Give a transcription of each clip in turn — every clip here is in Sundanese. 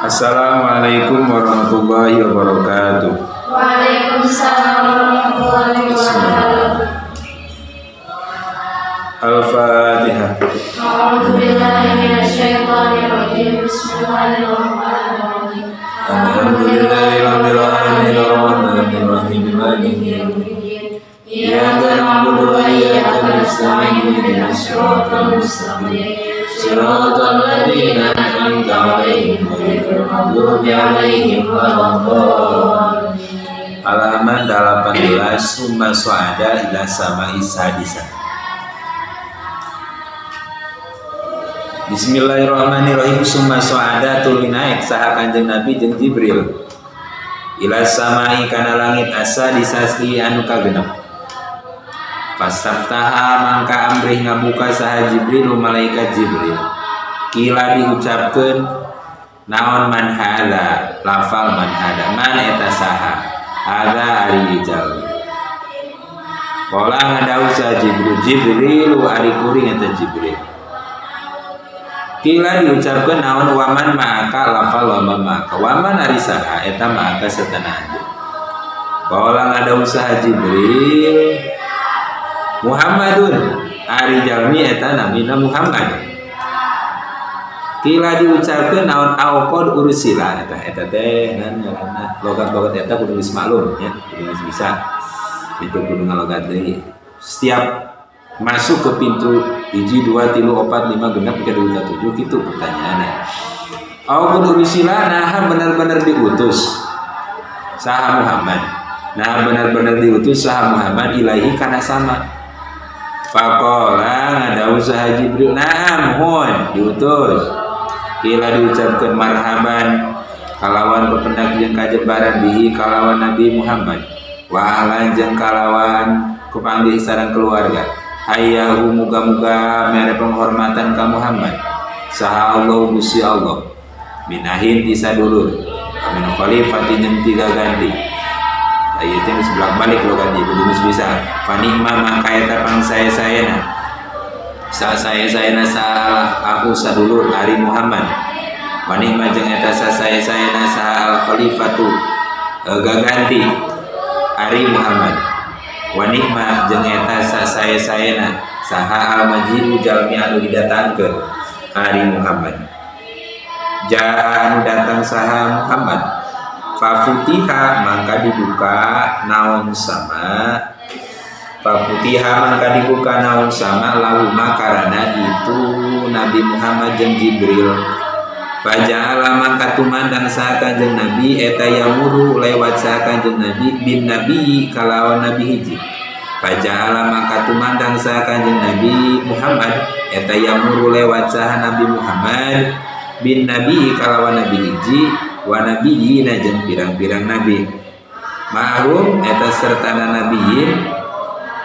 Assalamualaikum warahmatullahi wabarakatuh. Waalaikumsalam warahmatullahi wabarakatuh. Al-Fatihah. A'udzu billahi minasyaitonir rajim. Bismillahirrahmanirrahim. Alhamdulillahi rabbil alamin arrahmanir rahim maliki yaumiddin. Iyyaka na'budu wa iyyaka nasta'in. Ihdinas siratal mustaqim. Siratal ladzina an'amta 'alaihim ghairil maghdubi 'alaihim waladdallin. Halaman 18, summa sa'ada ila sama'i sadisah. Bismillahirrahmanirrahim. Summa sa'ada tuluy naik saha Kanjeng Nabi jeung Jibril ila samai kana langit asa disasli anu kagenep. Pastaftaha mangka amrih ngabuka saha Jibril malaikat Jibril. Kila diucapkeun naon man hadza, lafal man hadza, man eta saha, hadza ari jalmi. Qala ngadawuh saha Jibril, Jibril ari kuring eta Jibril. Kila diucapkeun naon waman ma'aka, lafal waman ma'aka, waman ari saha eta ma'aka satana anjeun. Qala ngadawuh saha Jibril, Muhammadun ari jalmi eta namina Muhammad. Kila diucapkeun naon auqad ursila, eta eta teh ngaranna logat-logat eta kudu geus maklum nya, kudu geus bisa. Itu kudu ngalogat deui. Setiap masuk ke pintu 1 2 3 4 5 genep ke 2 7 gitu pertanyaannya. Auqad ursila nah benar-benar diutus saha Muhammad. Nah benar-benar diutus saha Muhammad ilahi kana sama. Faqala ngadawuh saha Jibril, naam hun diutus. Kila diucapkeun marhaban kalawan pependak jeung kajebaran bihi kalawan Nabi Muhammad wa ahlan jeung kalawan kepanggih sareng keluarga. Hayyahu muga-muga mere penghormatan ka Muhammad saha Allah Gusti Allah minahin ti sadulur amin khalifatin jeung tiga ganti. Ieu teh geus bolak-balik lo kan kudu geus bisa. Fanikma mangka eta pangsae-saena. Sasae-saena salah aku sadulur ari Muhammad. Fanikma jeung eta sasae-saena saha al khalifatu gaganti ari Muhammad. Wanikma jeung eta sasae-saena saha al maji'u jalmi anu didatangkeun ari Muhammad. Jaa anu datang saha Muhammad. Fafutiha mangka dibuka naon sama. Fafutiha mangka dibuka naon sama lahuma karana itu Nabi Muhammad jeung Jibril. Faja'ala mangka tumandang saha Kanjeng Nabi eta yamuru lewat saha Kanjeng Nabi bin Nabi kalawan Nabi hiji. Faja'ala mangka tumandang saha Kanjeng Nabi Muhammad eta yamuru lewat saha Nabi Muhammad bin Nabi kalawan Nabi hiji wa nabiyina jeung pirang-pirang nabi. Ma'hum eta sertana nabiyin,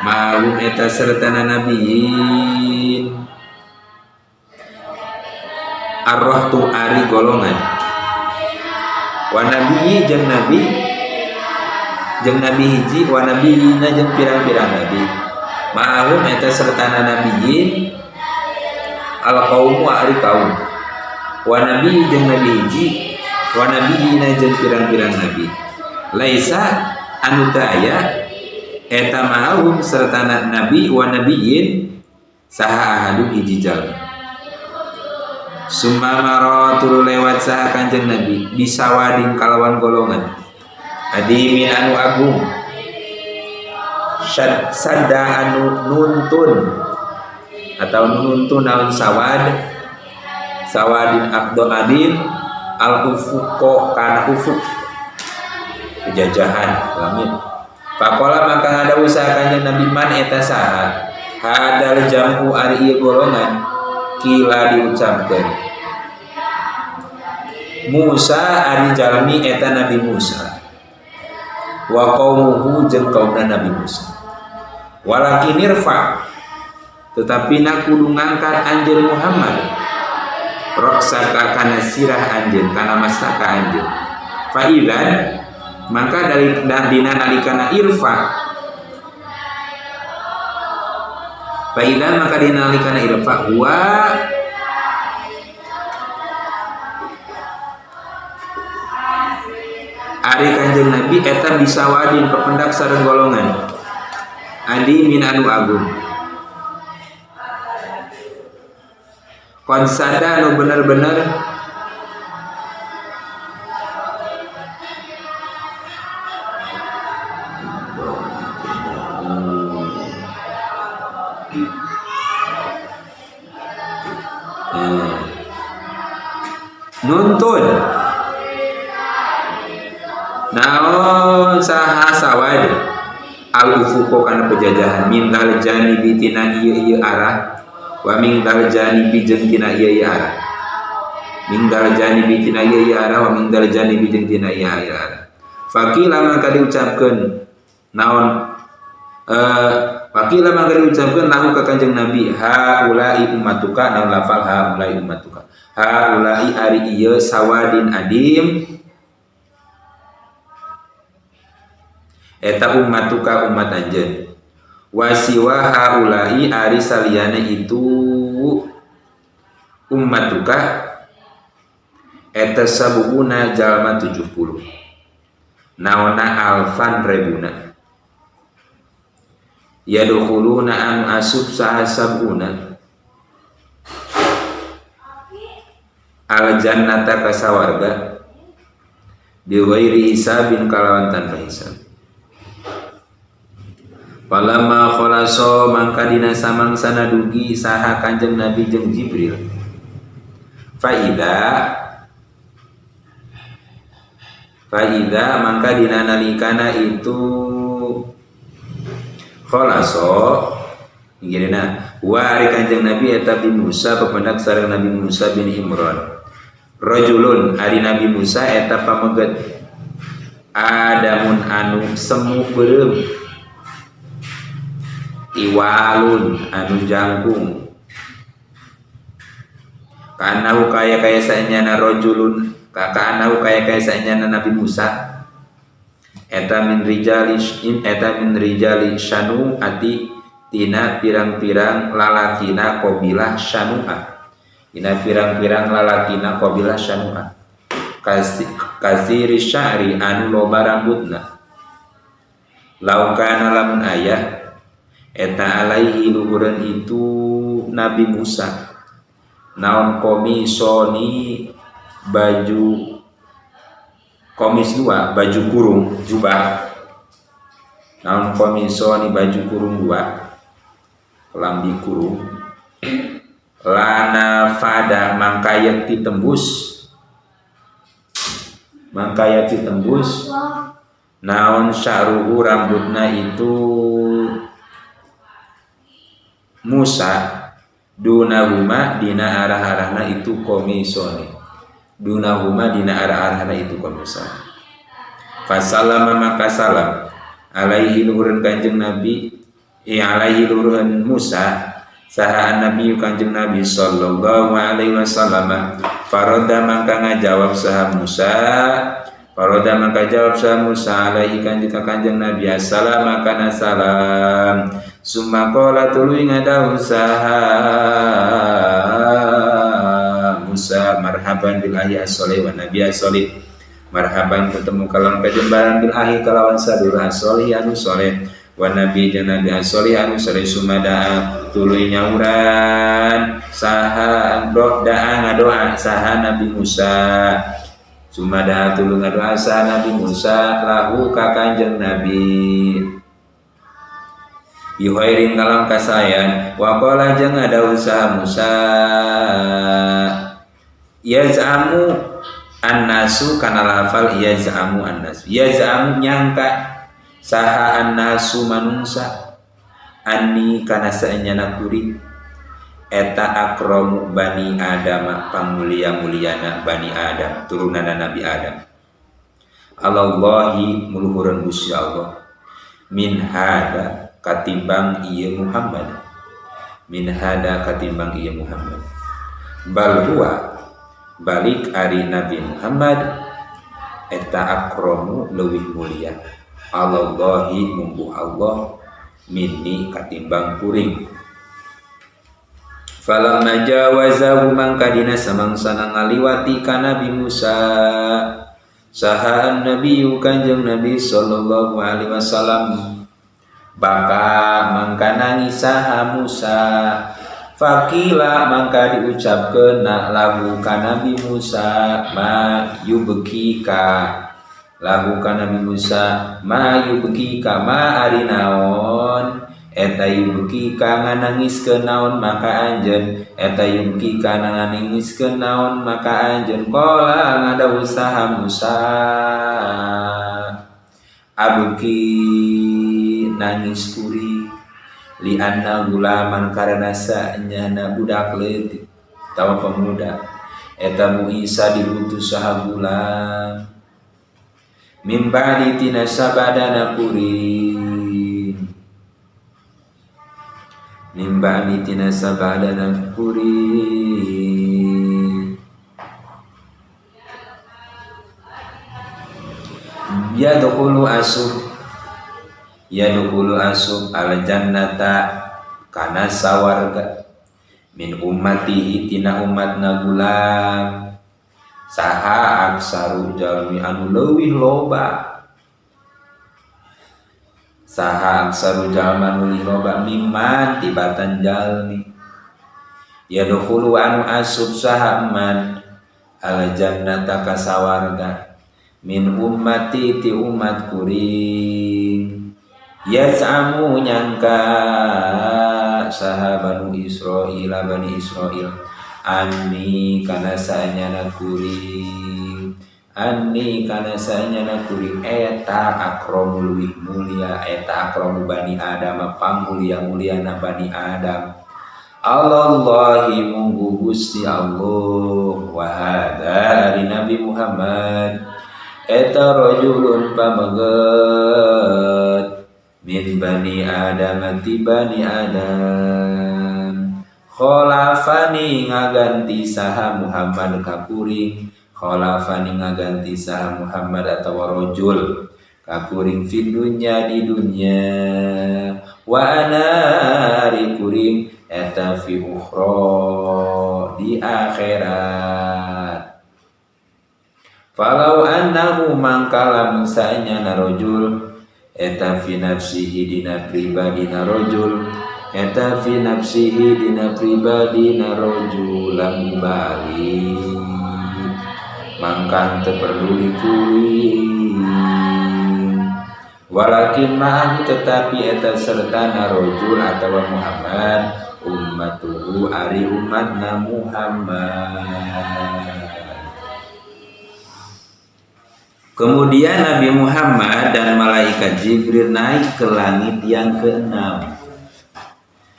ma'hum eta sertana nabiyin. Arrohtu ari golongan. Wa nabiyyi jeung nabi hiji wa nabiyina jeung pirang-pirang nabi. Ma'hum eta sertana nabiyin al qaumu ari kaum. Wa nabi jeung nabi hiji wa nabiyina jeung pirang-pirang nabi. Laisa anu teu aya eta ma'hum sertana nabi wa nabiyyin saha ahadun hiji jalma. Summa mara tuluy lewat saha Kanjeng Nabi bisawadin kalawan golongan adimin anu agung sadda anu nuntun atau nuntun naon sawad sawadin abdo adin al ufuqo kana ufuk kejajahan langit. Pakola maka ngadawuh saha Kanjeng Nabi man eta saha hadal jam'u ari ieu golongan kila diucapkeun Musa ari jalmi eta Nabi Musa wa qaumuhu jeung kaumna Nabi Musa. Walakin irfa tetapi na kudu ngangkat anjeun Muhammad roksaka kana sirah anjeun kana mastaka anjeun. Fa idzan maka dari dina nalikana irfa fa idzan maka dina nalikana irfa huwa Ari Kanjeng Nabi eta bisawadin pependak sareng golongan adi min anu agung konsada anu bener-bener nuntun naon saha sawad al ufuqo kana pejajahan min dal janibi tina ieu ieu arah wa min dal janibi jeung tina ieu ieu arah min dal janibi tina ieu ieu arah wa min dal janibi jeung tina ieu ieu arah faqila mangka diucapkeun naon faqila mangka diucapkeun lahu ka Kanjeng Nabi haula'i ummatuka naon lafal haula'i ummatuka haula'i ari ieu sawadin adim eta ummatuka umat anjeun wasiwa haula'i ari saliyane itu ummatuka eta sabuna jalma 70 naona alfan rebuna yadkhuluna an asub saha sabuna al jannata kasawarga bi ghairi hisabin kalawan tanpa hisab. Falamma khalaso mangka dina samangsana dugi saha Kanjeng Nabi jeung Jibril faida mangka dina nalikana itu khalaso ngirina wa ari Kanjeng Nabi eta bi Musa pependak sareng Nabi Musa bin Imran rajulun ari Nabi Musa eta pameget adamun anu semu beureum tiwalun anu jangkung kanau kaya-kaya saenyana rajulun kakanahu kaya-kaya saenyana Nabi Musa eta min rijali eta min rijali syanu ati tina pirang-pirang lalakina qabilah syanu'a tina pirang-pirang lalakina qabilah syanu'a kasiri sya'ri anu loba rambutna laukana lamun aya eta alaihi luhureun itu Nabi Musa naon komisoni baju komis dua baju kurung jubah naon komisoni baju kurung dua kelambi kurung lana fada mangkayakti tembus naon sya'ruhu rambutna itu Musa dunahuma dina arah-arahna itu komisoni dunahuma dina arah-arahna itu komisoni fasalama maka salam alaihi luhureun Kanjeng Nabi alaihi luhureun Musa saha Nabi Kanjeng Nabi sallallahu alaihi wasallam faroda mangka ngajawab saha Musa faroda mangka jawab saha Musa alaihi kanjeng Nabi assalam kana salam summa qala tuluy ngadawuh saha Musa marhaban bil ahi as-solih wa nabi as-solih marhaban ketemu kalawan kajembaran bil ahi kalawan sadur as-solih anu soleh wa nabi jeung nabi as-solih anu soleh sumada tuluy nyauran saha doa ngadoa saha Nabi Musa sumada tuluy ngadoa saha Nabi Musa lahu ka Kanjeng Nabi yuhairin kalam kasayan wa qala jeung ada usaha Musa yaz'amu annasu kana lafal yaz'amu annasu yaz'amu nyangka saha annasu manungsa anni kana saenyana kuring eta akramu bani Adam pamulia-muliana bani Adam turunanna Nabi Adam Allahi muluhureun Gusti Allah min hada katimbang ieu Muhammad min hada katimbang ieu Muhammad bal huwa balik ari Nabi Muhammad eta akramu leuwih mulia Allahi mumbuh Allah minni katimbang kuring falamma jawazahu mangka dina samangsana ngaliwati ka Nabi Musa Saha nabiyyu kanjeng Nabi sallallahu alaihi wasallam baka mangka nangis saha Musa fakila mangka diucapkeun na lahu ka Nabi Musa ma yubkika lahu ka Nabi Musa ma yubkika ma ari naon eta yubkika nganangiskeun naon maka anjeun eta yubkika nganangiskeun naon maka anjeun qala ngadawuh saha Musa abki nangis kuring li anna gulaman karena saenyana budak leutik atawa pemuda eta Musa diutus saha gulam mim ba'di tina sabadana kuring mim ba'di tina sabadana kuring yadkhulu asub al jannata kana sawarga min ummatihi tina umatna gulam saha aksaru jalmi anu leuwih loba saha aksaru jalma anu leuwih loba mimman tibatan jalmi yadkhulu anu asub saha man al jannata ka sawarga min ummati ti umat kuring yaz'amu nyangka saha banu Israil bani Israil anni kana saenyana kuring anni kana saenyana kuring eta akramul leuwih mulia eta akramu bani Adam pangmulia-muliana bani Adam Allahi munggu Gusti Allah wa hadza ari Nabi Muhammad eta rajulun pameget min bani Adam ti bani Adam khalafani ngaganti saha Muhammad ka kuring khalafani ngaganti saha Muhammad atawa rajul ka kuring fid dunya di dunya wa ana ari kuring eta fi ukhra di akhirat falau annahu mangkala musanya rajul eta fi nafsihi dina pribadina rajul eta fi nafsihi dina pribadina rajul lam bali mangkan teu peduli kuring walakin ma'ahu tetapi eta sertana rajul atawa Muhammad ummatuhu ari umatna Muhammad. Kemudian Nabi Muhammad dan malaikat Jibril naik ke langit yang keenam.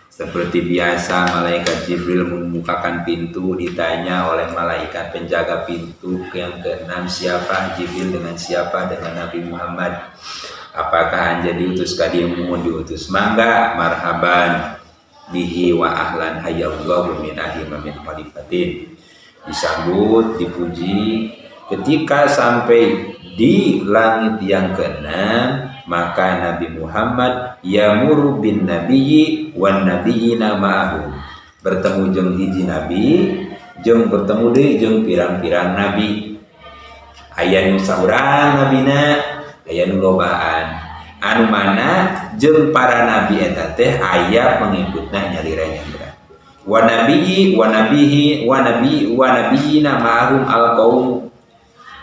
Seperti biasa malaikat Jibril membukakan pintu, ditanya oleh malaikat penjaga pintu yang keenam, siapa Jibril dengan siapa? Dengan Nabi Muhammad. Apakah anjeun diutus ka dieu? Mun diutus mangga marhaban bihi wa ahlan hayyallahu min ahli wa min khalifatin. Disambut, dipuji. Ketika sampai di langit yang keenam, maka Nabi Muhammad yamuru bin nabiyyi wan nabiyyina ma'ahu. Bertemu jeung hiji nabi, jeung bertemu deui jeung pirang-pirang nabi. Aya nu saurang nabina, aya nu lobaan. Anu mana jeung para nabi eta teh aya pengikutna nyalira-nyalira. Wa nabiyyi wa nabihi wa nabi wa nabiyyina ma'ahum al-qaum.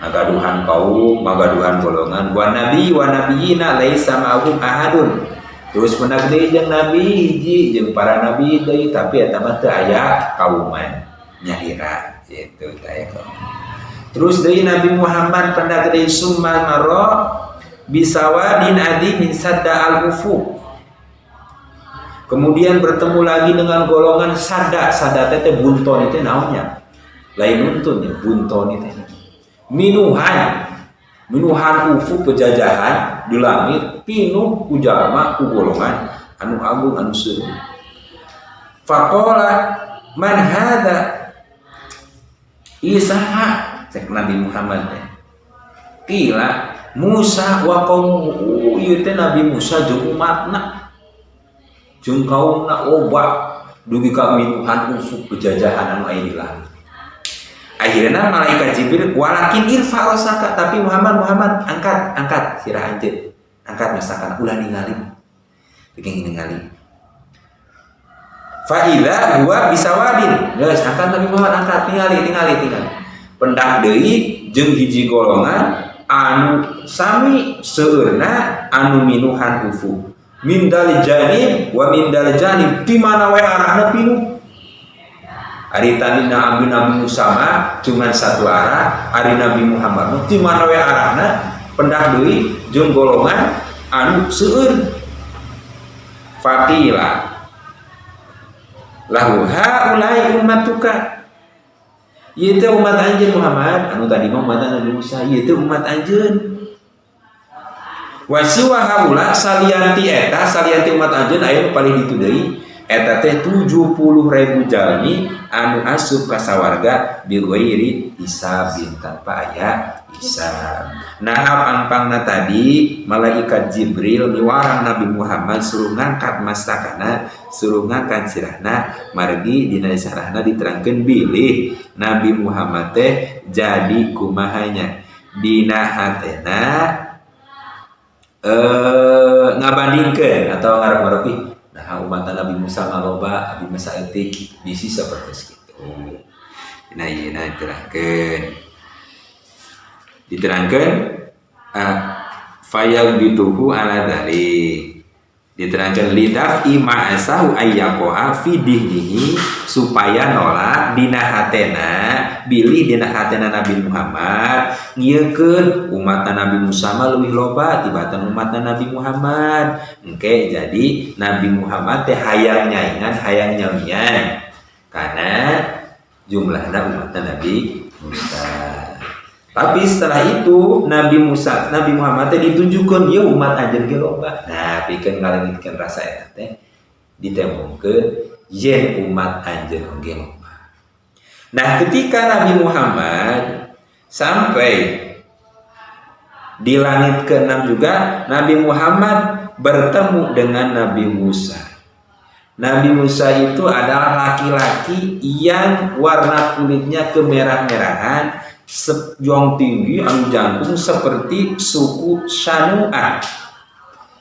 Magaduhan kaum, magaduhan golongan. Wa nabi wa nabiyina laisa ma'ahum ahadun. Terus menang deui jeung nabi hiji jeung para nabi deui, tapi eta mah teu aya kauman nyalira kitu teh aya kaum. Terus deui Nabi Muhammad pendak deui summa marra bisawadin adimin sadda al-ufuq. Kemudian bertemu lagi dengan golongan sada. Sada teh bunton itu naonnya? Lain nuntun ya, bunton itu. Minuhan, minuhan ufuk penjajahan di langit pinuh ku jalma ku golongan anu agung anu seru. Faqala man hadza? Isaha cek Nabi Muhammad teh. Qila Musa wa qaumuhu. Ieu teh Nabi Musa jeung umatna jeung kaumna loba dugi ka minuhan ufuk penjajahan anu aya di langit. Akhirnya malaikat Jibril walakin irfa rosaka, tapi Muhammad, Muhammad angkat, angkat sirah anjeun, angkat misalkan ulah ningali, bikin ningali. Fa idza huwa bisawadin, geus angkat Nabi Muhammad, angkat, ningali, ningali, tingali, pendak deui jeung hiji golongan anu sami seueurna anu minuhan ufuk min dal janib wa min dal janib, di mana wae arahna pinuh. Ari tadi Nabi Nabi Musa mah cuman satu arah, ari Nabi Muhammad mah di mana we arahna pendak deui jeung golongan anu seueur. Faqila lahu haulai ummatuka, ieu teh umat anjeun Muhammad, anu tadi mah umat Nabi Musa, ieu teh umat anjeun. Wasiwa haula, salianti eta, salianti umat anjeun aya nu paling ditu deui, eta teh 70.000 jalmi anu asup ka sawarga bi ghairi hisabin, tanpa aya hisab. Nah, pangpangna tadi malaikat Jibril miwarang Nabi Muhammad suruh ngangkat mastakana, suruh ngangkat sirahna, margi dina sarahna diterangkeun bilih Nabi Muhammad teh jadi kumahanya dina hatena ngabandingkeun atau ngarep-ngarep, ih, nah umat Nabi Musa ngaloba, abdi mah saeutik, bisi sapertos kitu. Nah, ieu diterangkeun, diterangkeun fayal bituhu ala dzalik, diterangkan lidaf ma'asahu ayyaqo'a fi dihnihi, supaya nolak dina hatena, bilih dina hatena Nabi Muhammad ngiekeun umat Nabi Musa mah leuwih loba tibatan umat Nabi Muhammad. Engke jadi Nabi Muhammad teh hayang nyaingan, hayang nyamian karena jumlahna umat Nabi Musa. Tapi setelah itu Nabi Musa, Nabi Muhammad teh ditunjukkan ya umat anjeun ge loba. Nah, pikeun ngalengitkeun rasa eta teh ditembongkeun yen umat anjeun oge loba. Nah, ketika Nabi Muhammad sampai di langit ke-6 juga, Nabi Muhammad bertemu dengan Nabi Musa. Nabi Musa itu adalah laki-laki yang warna kulitnya kemerah-merahan, yang tinggi, anu jangkung seperti suku Sanu'ah.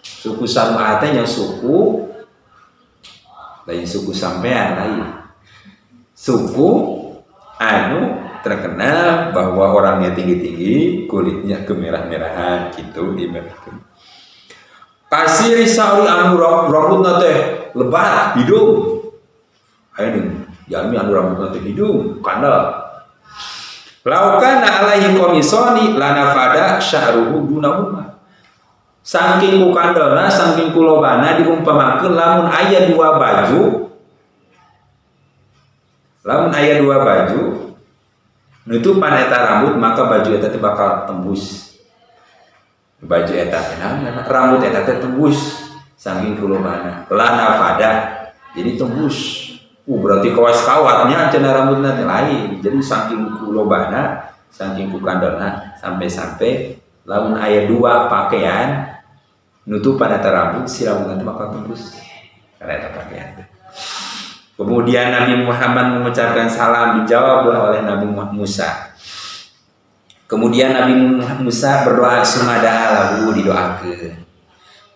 Suku Sanu'ah teh nya suku lain, suku sampean lain. Suku anu terkenal bahwa orangnya tinggi-tinggi, kulitnya kemerah-merahan gitu ibaratkan. Kasiri sauri, anu rambutna teh lebat, hidung. Ayo nih, jalmi anu rambutna teh hidung, kandel. Laukana alaihi qamisani lanafada sya'ruhu dunahuma. Saking ku kandelna, saking ku lobana, diumpamakeun lamun aya dua baju, lamun aya dua baju nutupan eta rambut, maka baju eta teh bakal tembus. Baju eta teh naon, rambut eta teh tembus saking ku lobana. Lanafada, jadi tembus. Berarti kawas kawatnya cenah rambutna teh lain. Jadi saking ku lobana, saking ku kandelna, sampai-sampai lamun aya dua pakaian nutupan eta rambut, si rambut nanti bakal tembus karena eta pakaian teh. Kemudian Nabi Muhammad mengucapkan salam, dijawablah oleh Nabi Musa. Kemudian Nabi Musa berdoa, sumada lahu, didoakeun.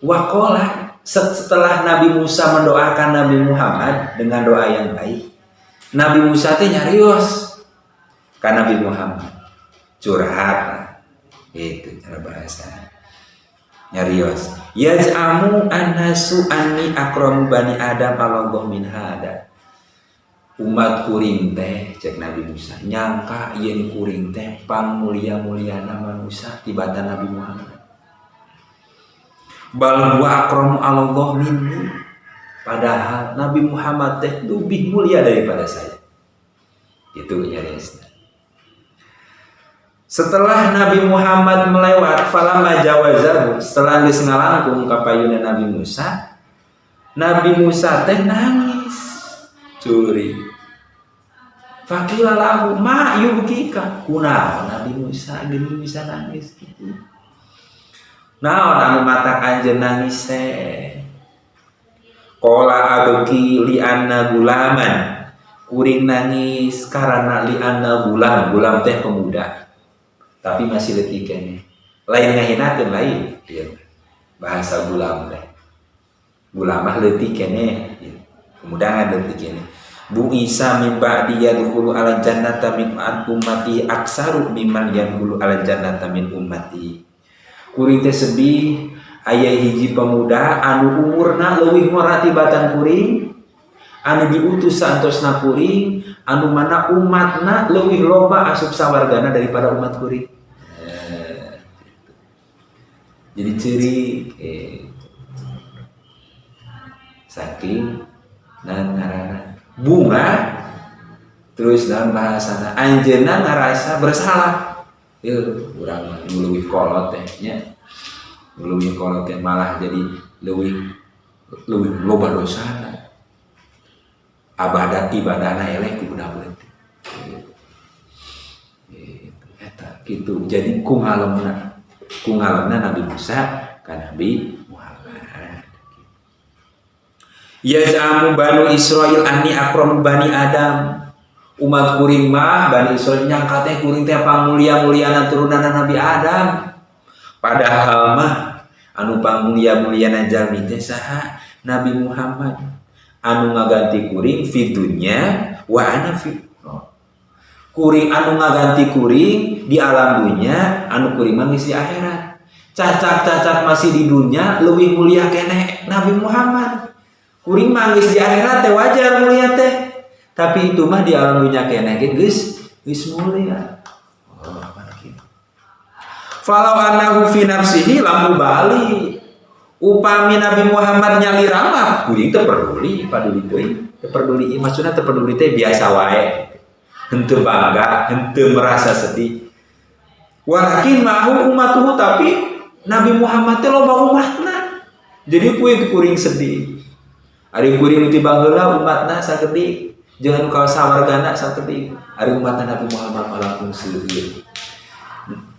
Waqala, setelah Nabi Musa mendoakan Nabi Muhammad dengan doa yang baik, Nabi Musa teh nyarios ka Nabi Muhammad, curhat lah. Itu cara bahasa. Nyarios, yaz'amu annasu anni akramu bani Adam ala min hada. Umat kuring teh, cek Nabi Musa, nyangka yen kuring teh pang mulia-muliana manusia tibatan Nabi Muhammad. Bal huwa akramu Allah minni, padahal Nabi Muhammad teh lebih mulia daripada saya. Itu nyariosna. Setelah Nabi Muhammad melewat, falamma jawazahu, setelah geus ngalangkung ka payuna Nabi Musa, Nabi Musa teh nangis curi. Faqila lahu ma yubkika, kunaon Nabi Musa geuning bisa nangis gitu? Naon anu matak anjeun nangis teh? Qala abki li anna gulaman. Kuring nangis karena li'anna gulam, gulam teh pemuda tapi masih leutik keneh. Lain ngahinakeun lain ieu bahasa gulam teh. Gulam mah leutik keneh, pemuda ngan leutik keneh. Bu Isa min ba'di yadkhulu ala jannata min ummati aksaru mimman yadkhulu ala jannata min ummati. Kuring teh sedih aya hiji pemuda anu umurna leuwih ngora tibatan kuring, anu diutus saantosna kuring, anu mana umatna leuwih loba asup sawargana daripada umat kuring. Gitu. Jadi ciri saking dan ngarana bunga terus dalam bahasana anjeunna ngarasa bersalah. Yeuh, urang mah nu leuwih kolot teh nya. Nu leuwih kolot teh malah jadi leuwih leuwih loba dosana. Abadat ibadahna eleh ku budak leutik. Gitu. Eta kitu. Jadi ku ngalemna Nabi Musa ka Nabi Muhammad. Yaz'amu Banu Israil anni akramu Bani Adam. Umat kuring mah Bani Israil nyangka teh kuring teh pamulia-muliana turunan Nabi Adam. Padahal mah anu pamulia-muliana jalmi teh saha? Nabi Muhammad. Anu ngaganti kuring fi dunya wa ana fi kuring anu ngaganti kuring di alam dunya, anu kuring mah geus di akhirat. Cacak-cacak masih di dunya leuwih mulia keneh Nabi Muhammad. Kuring mah geus di akhirat teh wajar mulia teh. Tapi itu mah di alam dunya keneh ge geus geus mulia. Oh, apa kitu. Falau annahu fi nafsihi lam ubali. Upami Nabi Muhammad nyalira mah kuring teu peduli, paduli teuing. Teu peduli, maksudna teu peduli teh biasa wae. Henteu bangga, henteu merasa sedih. Walakin ma'ahu ummatuhu, tapi Nabi Muhammad teh loba umatna. Jadi kuring sedih. Ari kuring ti baheula umatna sakedik, jeung anu ka sawargana sakedik. Ari umatna Nabi Muhammad mah langkung seueur.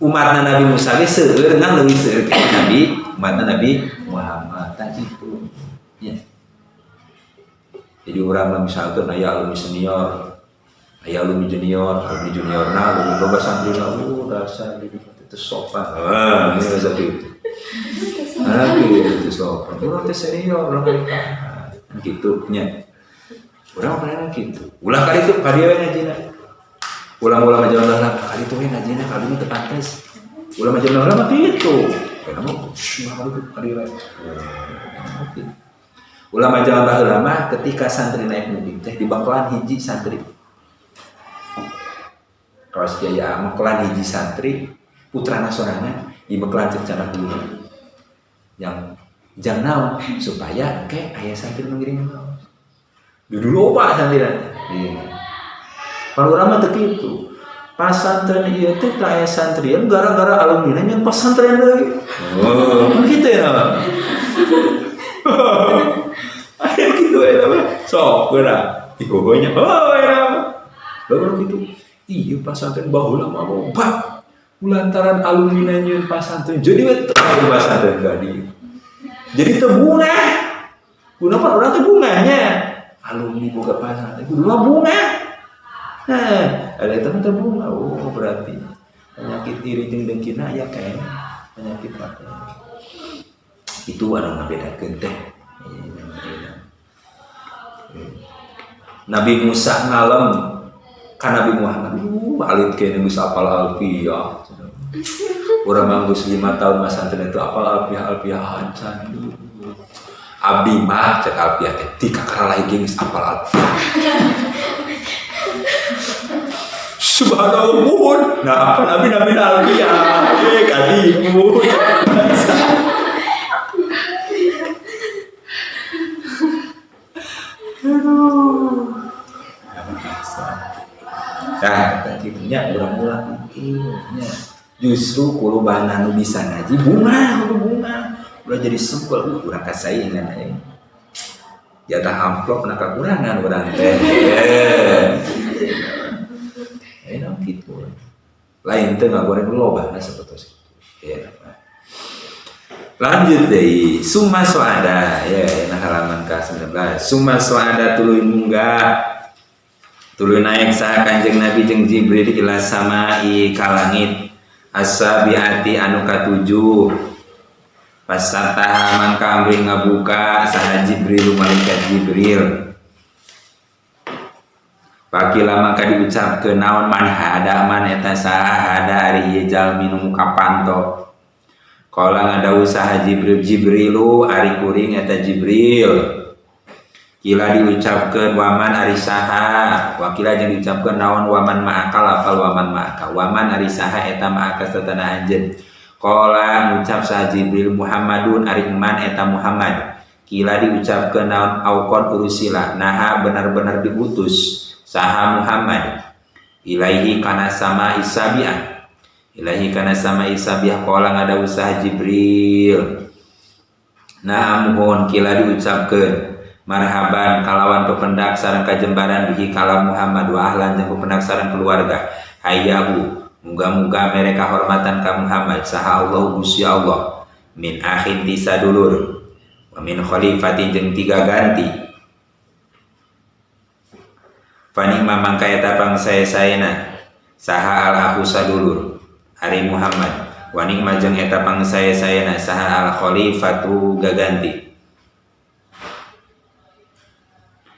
Umatna Nabi Musa ge seueur ngan leuwih seueur ka Nabi umatna Nabi Muhammad tah kitu. Ya. Jadi urang mah misalkan aya alumni senior, aya alumni junior, alumni juniorna leuwih loba santrina, dasar di itu sopan. Ah, ini bahasa gitu. Ah, gitu sopan. Urang teh senior, urang teh gitu nya. Urang pernah gitu. Ulah kali itu ka dieu we ngajina. Ulah-ulah mah jalan lah, kali itu we ngajina, kali ini teu pantes. Ulah mah jalan lah mah kitu. Kana mah ulah kali itu ka dieu we. Ulah mah jalan baheula mah ketika santri naik mobil teh di bangkelan hiji santri. Kawas Kiai Ahmad kelan hiji santri putrana sorangan di bangkelan cencana guru. Yang jang naon supaya ke aya santri nu ngiring ngaos. Dulu loba santri. Iya. Pan urang mah teu kitu. Pasantren ieu teh teu aya santrian gara-gara alumni nyeun pasantren deui. Oh, kan kitu ya. Aya kitu eta mah. Sok geura digogonya. Oh, eta mah. Baru kitu. Iya pasantren baheula mah loba. Lantaran alumni nyeun pasantren jadi we teu pasantren tadi. Jadi teu bungah. Kunaon urang teh bungahnya. Alumni boga pasantren kudu mah bungah. Nah, ada teman terbunga. Oh, berarti penyakit iri jeung dengkina aya kayaknya penyakit apa? Itu anu ngabedakeun teh. Nabi Musa ngalem ka Nabi Muhammad. Alit kene geus apal alfiah. Urang mah geus 5 tahun masantren itu apal alfiah alfiah acan. Abdi mah cek alfiah teh ti kakara lain ge geus apal alfiah. Subhanallah muhun. Nah, apa nabi nabi alfiah? Kadimu. Aduh. Nah, tadi nya urang-urang itu nya. Justru kulubana nu bisa ngaji bunga, kudu bunga. Ulah jadi sebel, urang kasaingan euy. Jatah amplop na kakurangan urang teh. Enak gitu. Lain teh ngagoreng loba na sapertos itu. Ya, lanjut deui, summa soada ya, nah halaman ke-19. Summa soada tuluy munggah. Tuluy naik saha Kanjeng Nabi jeung Jibril ila samai ka langit as-sabiati anu katujuh. Pasataha mangka amrih ngabuka saha Jibril malaikat Jibril. Pakila mangka diucapkeun naon man hada man eta saha hada ari ieu jalmi nu muka panto. Qala ngadawuh saha Jibril Jibrilu ari kuring eta Jibril. Kila diucapkeun waman ari saha, wakila jeung diucapkeun naon waman ma'aka lafal waman ma'aka. Waman ari saha eta ma'aka satana anjeun. Qala ngucap saha Jibril Muhammadun ari man eta Muhammad. Kila diucapkeun naon auqon urusila, naha benar-benar diutus saha Muhammad. Ilaihi kana sama isabiah. Ilaihi kana sama isabiah qala ngadawuh saha Jibril. Nah muhun kila diucapkeun marhaban kalawan pependak sareng kajembaran bihi kalam Muhammad wa ahlan jeung pependak sareng keluarga. Hayyahu muga-muga mere kahormatan ka Muhammad saha Allah Gusti Allah min akhin ti sadulur wa min khalifatin jeung tiga ganti. Fanima mangka eta pangsae-saena saha al akhu sadulur ari Muhammad wa nikma jeung eta pangsae-saena saha al khalifatu gaganti.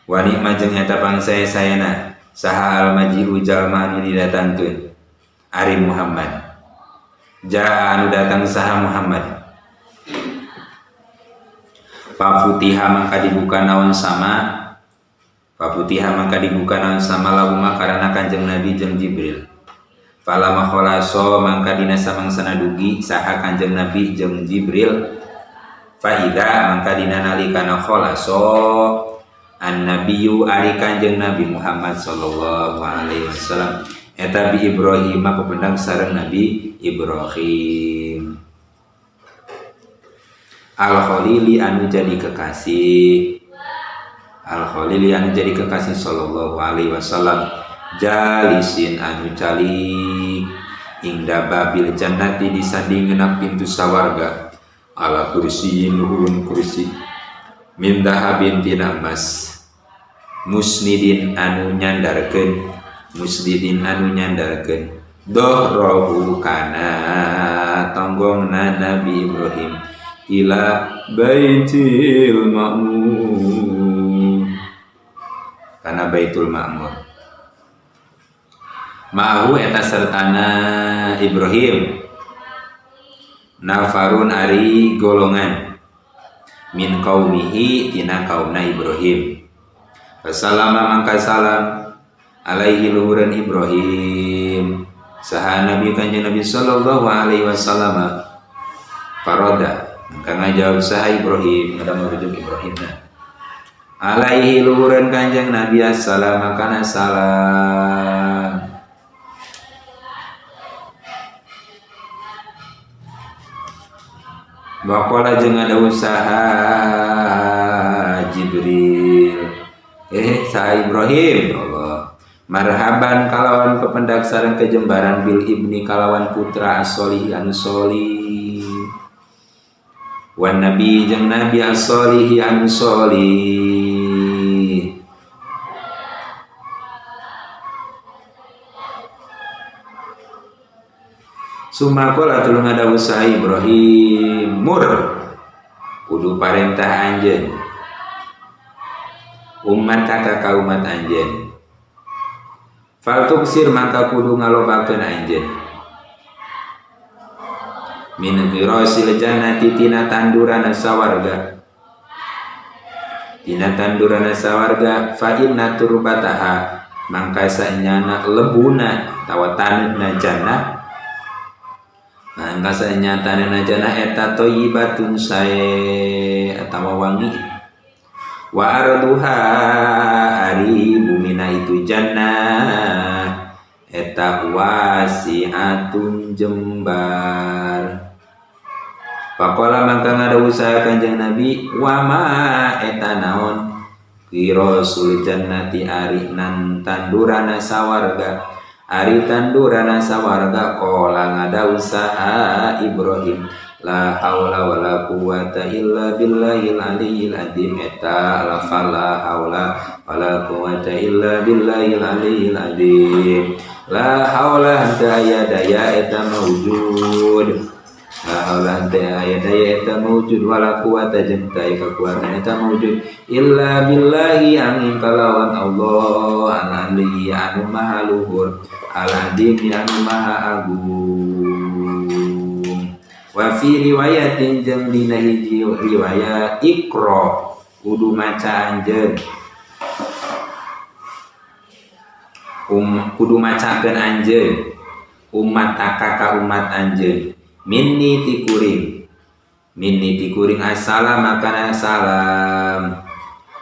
Wa nikma jeung eta pangsae-saena saha al maji'u jalma anu didatangkeun ari Muhammad. Jaa anu datang saha Muhammad. Fafutiha mangka dibuka naon sama. Fafutiha mangka dibuka naon sama lahuma karana Kanjeng Nabi jeung Jibril. Falama khalaso mangka dina samangsana dugi saha Kanjeng Nabi jeung Jibril. Faida mangka dina nalikana khalaso an-nabiyyu ari Kanjeng Nabi Muhammad sallallahu alaihi wasallam eta bi Ibrahim papendang sareng Nabi Ibrahim. Al-Khalili anu jadi kekasih. Al-Khalili anu jadi kekasih sallallahu alaihi wasallam jalisin anu calik ingda babil jannati disandingeuna pintu sawarga ala kursi luhurun kursi min dahabin tina emas musnidin anu nyandarkeun musnidin anu nyandarkeun dohrohu kana tonggongna Nabi Ibrahim ila baitil ma'mur kana baitul ma'mur ma'ahu eta sertana Ibrahim nafarun ari golongan min qaumihi tina kaumna Ibrahim. Fasallama mangka salam alaihi luhuran Ibrahim saha Nabi Kanjeng Nabi sallallahu alaihi wasallam. Faroda mangka ngajawab saha Ibrahim ada merujuk Ibrahimna alaihi luhuran Kanjeng Nabi assalam kana salam. Waqala jeung ada usaha Jibril saha Ibrahim Allah marhaban kalawan pependak sareng kejembaran bil ibni kalawan putra as-solih anu solih wan nabi jeung nabi as-solih anu solih. Sumakola tulung ada usaha Ibrahim mur kudu parentah anjeun umat ka umat anjeun fal tuksir maka kudu ngalobakeun anjeun min ghirasil jannati tina tandurana sawarga tina tandurana sawarga fa inna turbataha mangka sanyana lebuna tawa taneuhna jannah mangka sanyana taneuhna jannah eta thayyibatun sae atawa wangi wa arduha ari bumina itu jannah eta wasi'atun jembar. Pakola mangka ngada usaha Kanjeng Nabi wa ma eta naon qirasul jannati ari nan tandurana sawarga ari tandurana sawarga qala ngada usaha Ibrahim La haula wala quwata illa billahil aliyyil azim eta lafal la haula wala quwata illa billahil aliyyil azim. La haula henteu aya daya eta maujud. La haula henteu aya daya eta maujud wala quwata jeung teu aya kakuatan eta maujud illa billahi angin kalawan Allah al-ali anu maha luhur al-azim anu maha agung. Wa fi riwayatin jeung dina hiji riwayat Iqra kudu maca anjeun kudu macakeun anjeun umat ka umat anjeun minni tikuring assalam kana salam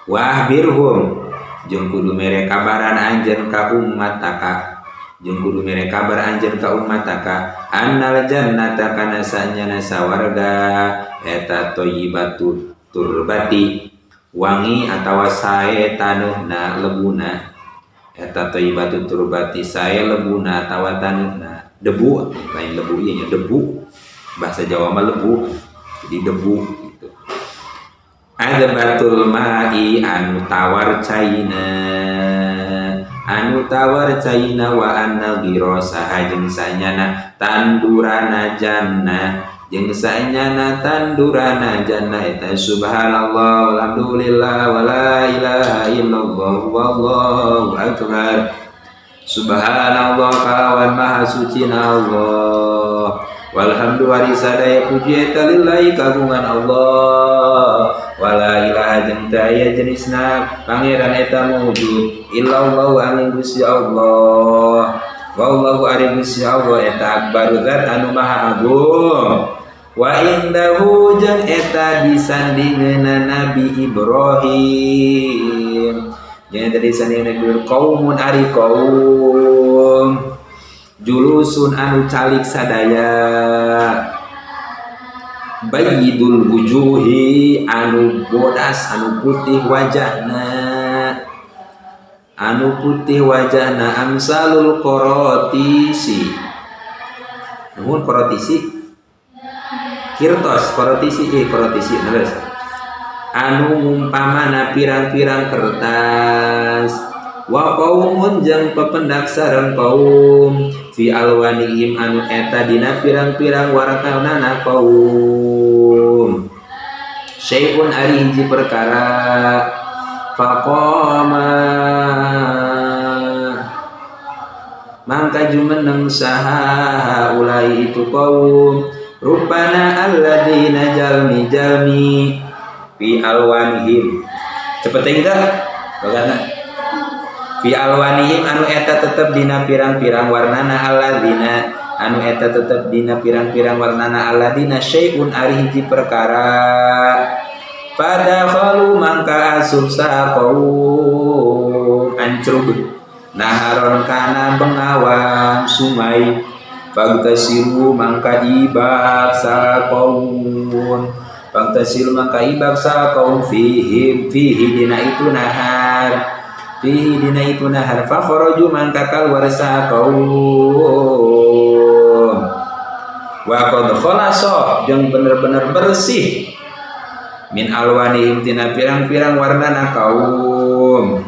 wa ahbirhum jeung kudu mere kabaran anjeun ka umat taka jeung kudu mere kabar anjeun ka umat taka annal jannata kana sanyana sawarga eta thayyibatu turbati wangi atawa sae taneuhna lebuna eta thayyibatu turbati sae lebuna atawa taneuhna debu lain lebu ieu nya debu bahasa Jawa mah lebu jadi debu gitu. Adbatul ma'i anu tawar caina anu tawar caina wa anna ghirasaha jeung sanyana tandurana jannah jeung sanyana tandurana jannah eta subhanallah walhamdulillah wala ilaha illallah wallahu akbar. Subhanallah kalawan maha suci na Allah walhamdulillah sadaya puji eta lillahi kagungan Allah wala ilaha jeung teu aya jenisna pangeran eta mawujud illallah angin Gusti Allah wallahu ari Gusti Allah eta akbaru zat anu maha agung wa indahu jeung eta disandingeunna Nabi Ibrahim jeung eta disandingeunna kaumun ari kaum julusun anu calik sadaya bayyidul wujuhi anu bodas anu putih wajahna anu putih wajahna amsalul korotisi nuhun korotisi kirtos korotisi korotisi terus anu ngumpamana pirang-pirang kertas wa qaumun jeung pependak sareng kaum fi alwanihim anu eta dina pirang-pirang warnana kaum syai'un ari hiji perkara faqama mangka jumeneng saha ulai itu kaum rupana alladzina jalmi-jalmi fi alwanihim cepet teh bagana fi alwanihim anu eta tetep dina pirang-pirang warnana alladzina anu eta tetep dina pirang-pirang warnana alladzina syai'un ari hiji perkara padakhalu mangka asup saha kaum ancrub naharon kana bengawan sungai fagtasiru mangka ibak saha kaum fagtasiru mangka ibak saha kaum fihi fihi dina itu nahar fihi dina itu nahar fa kharaju mangka kaluar saha kaum wa qad khalasa jeung bener-bener bersih min alwanihim tina pirang-pirang warnana kaum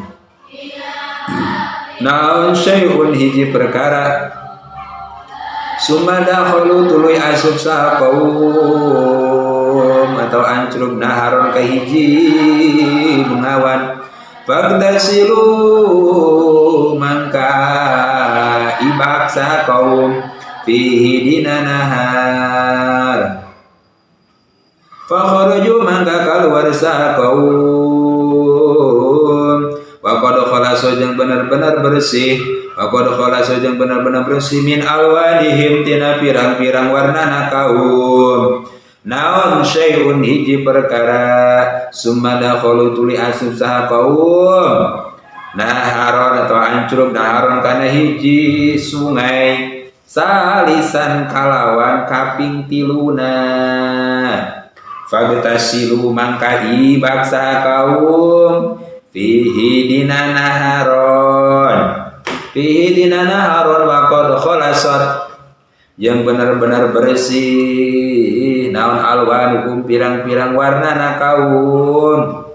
naon syai'un hiji perkara summa dakhalu tuluy asup saha kaum atau ancrub naharon ka hiji bengawan fagtasilu mangka ibak saha kaum fihi dina nahar fa kharaju mangka kaluar saha kaum wa qad khalasa jeung bener-bener bersih wa qad khalasa jeung bener-bener bersih min alwanihim tina pirang-pirang warnana kaum naon syai'un hiji perkara summa dakhalu tuli asup saha kaum naharon atau ancrub naharon kana hiji sungai salisan kalawan kaping tiluna fagtasilu mangka ibak saha kaum fihi dina naharon fihi dina naharon wa qad khalasat Yang benar-benar bersih naon alwanuhum pirang-pirang warnana kaum.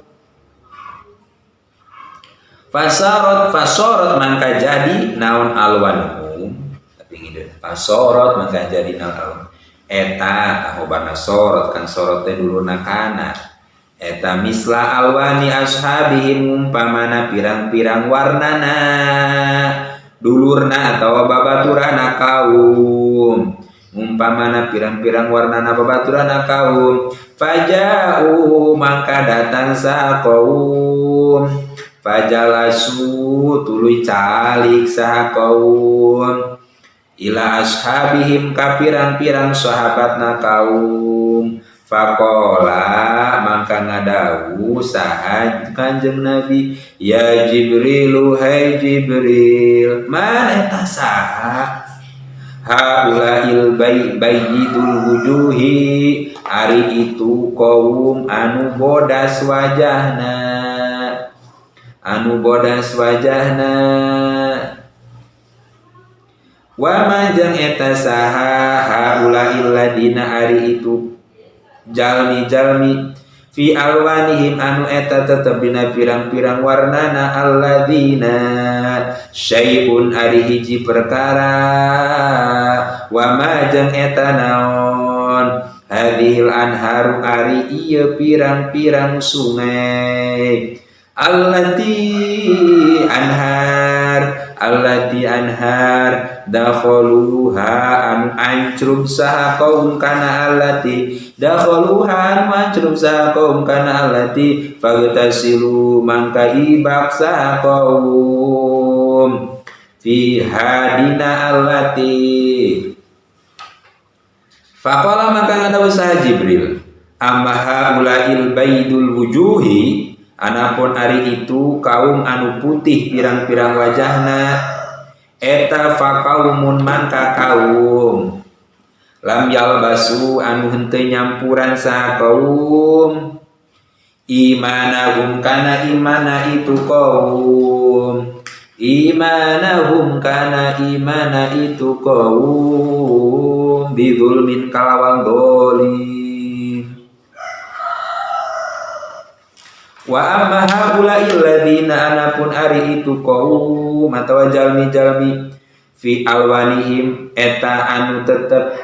Fasorot fasorot mangka jadi naon alwanuhum, tapi ngide fasorot mangka jadi naon alwan eta tahobana sorot kan sorot teh dulurna kana eta misla alwani ashabihim umpamana pirang-pirang warnana dulurna atawa babaturana kaum, umpamana pirang-pirang warnana babaturana kaum. Faja'u mangka datang saha kaum, fajalasu tuluy calik saha kaum ila ashabihim ka pirang-pirang sahabatna kaum. Faqala mangka ngadawuh saha Kanjeng Nabi, ya Jibrilu hai Jibril, man eta saha? Haulail bayyidul wujuhi, ari itu kaum anu bodas wajahna, anu bodas wajahna. Wa man jeung eta saha haulail ladina ari itu jalmi-jalmi fi alwanihim anu eta tetep dina pirang-pirang warnana alladzina syai'un ari hiji perkara. Wa ma jeung eta naon hadhil anharu ari ieu pirang-pirang sungai allati anhar allati anhar dakhaluha anu ancrub saha kaum kana allati dakhaluha anu ancrub saha kaum kana allati fagtasilu mangka ibak saha kaum fi hadina allati. Faqala maka ngadawu saha Jibril, amma haulail baidul wujuhi, anapun ari itu kaum anu putih pirang-pirang wajahna eta faqaumun mangka kaum lam yalbasu anu henteu nyampuran saha kaum imanahum kana imana itu kaum, imanahum kana imana itu kaum bidzulmin kalawan dolim. Wa amma haula'il ladzina anapun ari itu kaum atawa jalmi-jalmi fi alwanihim eta anu tetep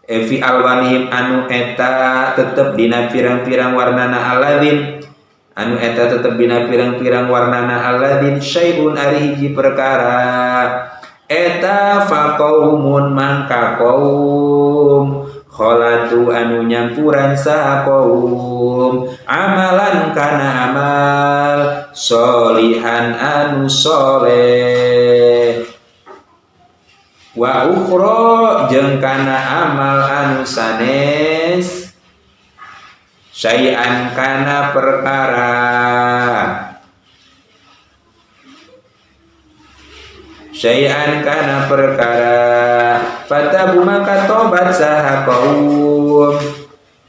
fi alwanihim anu eta tetep dina pirang-pirang warnana alladzin anu eta tetep dina pirang-pirang warnana alladzin syai'un ari hiji perkara eta faqaumun mangka kaum kholatu anu nyampuran saha kaum amalan kana amal solihan anu soleh wa ukhra jeung kana amal anu sanes syai'an kana perkara syai'an kana perkara. Fatabu maka tobat saha kaum,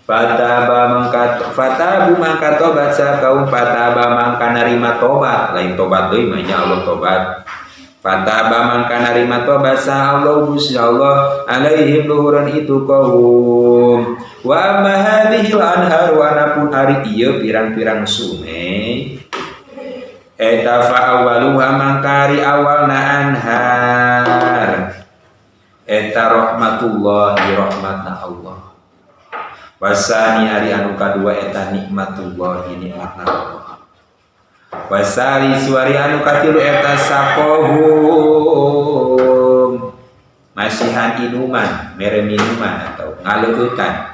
fataba mangka fatabu mangka tobat saha kaum, fataba mangka narima tobat, lain tobat deui mah nya Allah tobat. Fataba mangka narima tobat saha Allah Gusti Allah alaihim luhuran itu kaum. Wa ma hadhil anhar wa anapun ari ieu pirang-pirang sungai eta fa awwaluha mangkari awalna anhar eta rahmatullahi rahmatna Allah. Wasani ari anu kadua eta nikmatullahi nikmatna Allah. Wasali suari anu katilu eta sakohum masihan inuman mere minuman atau ngaleueutan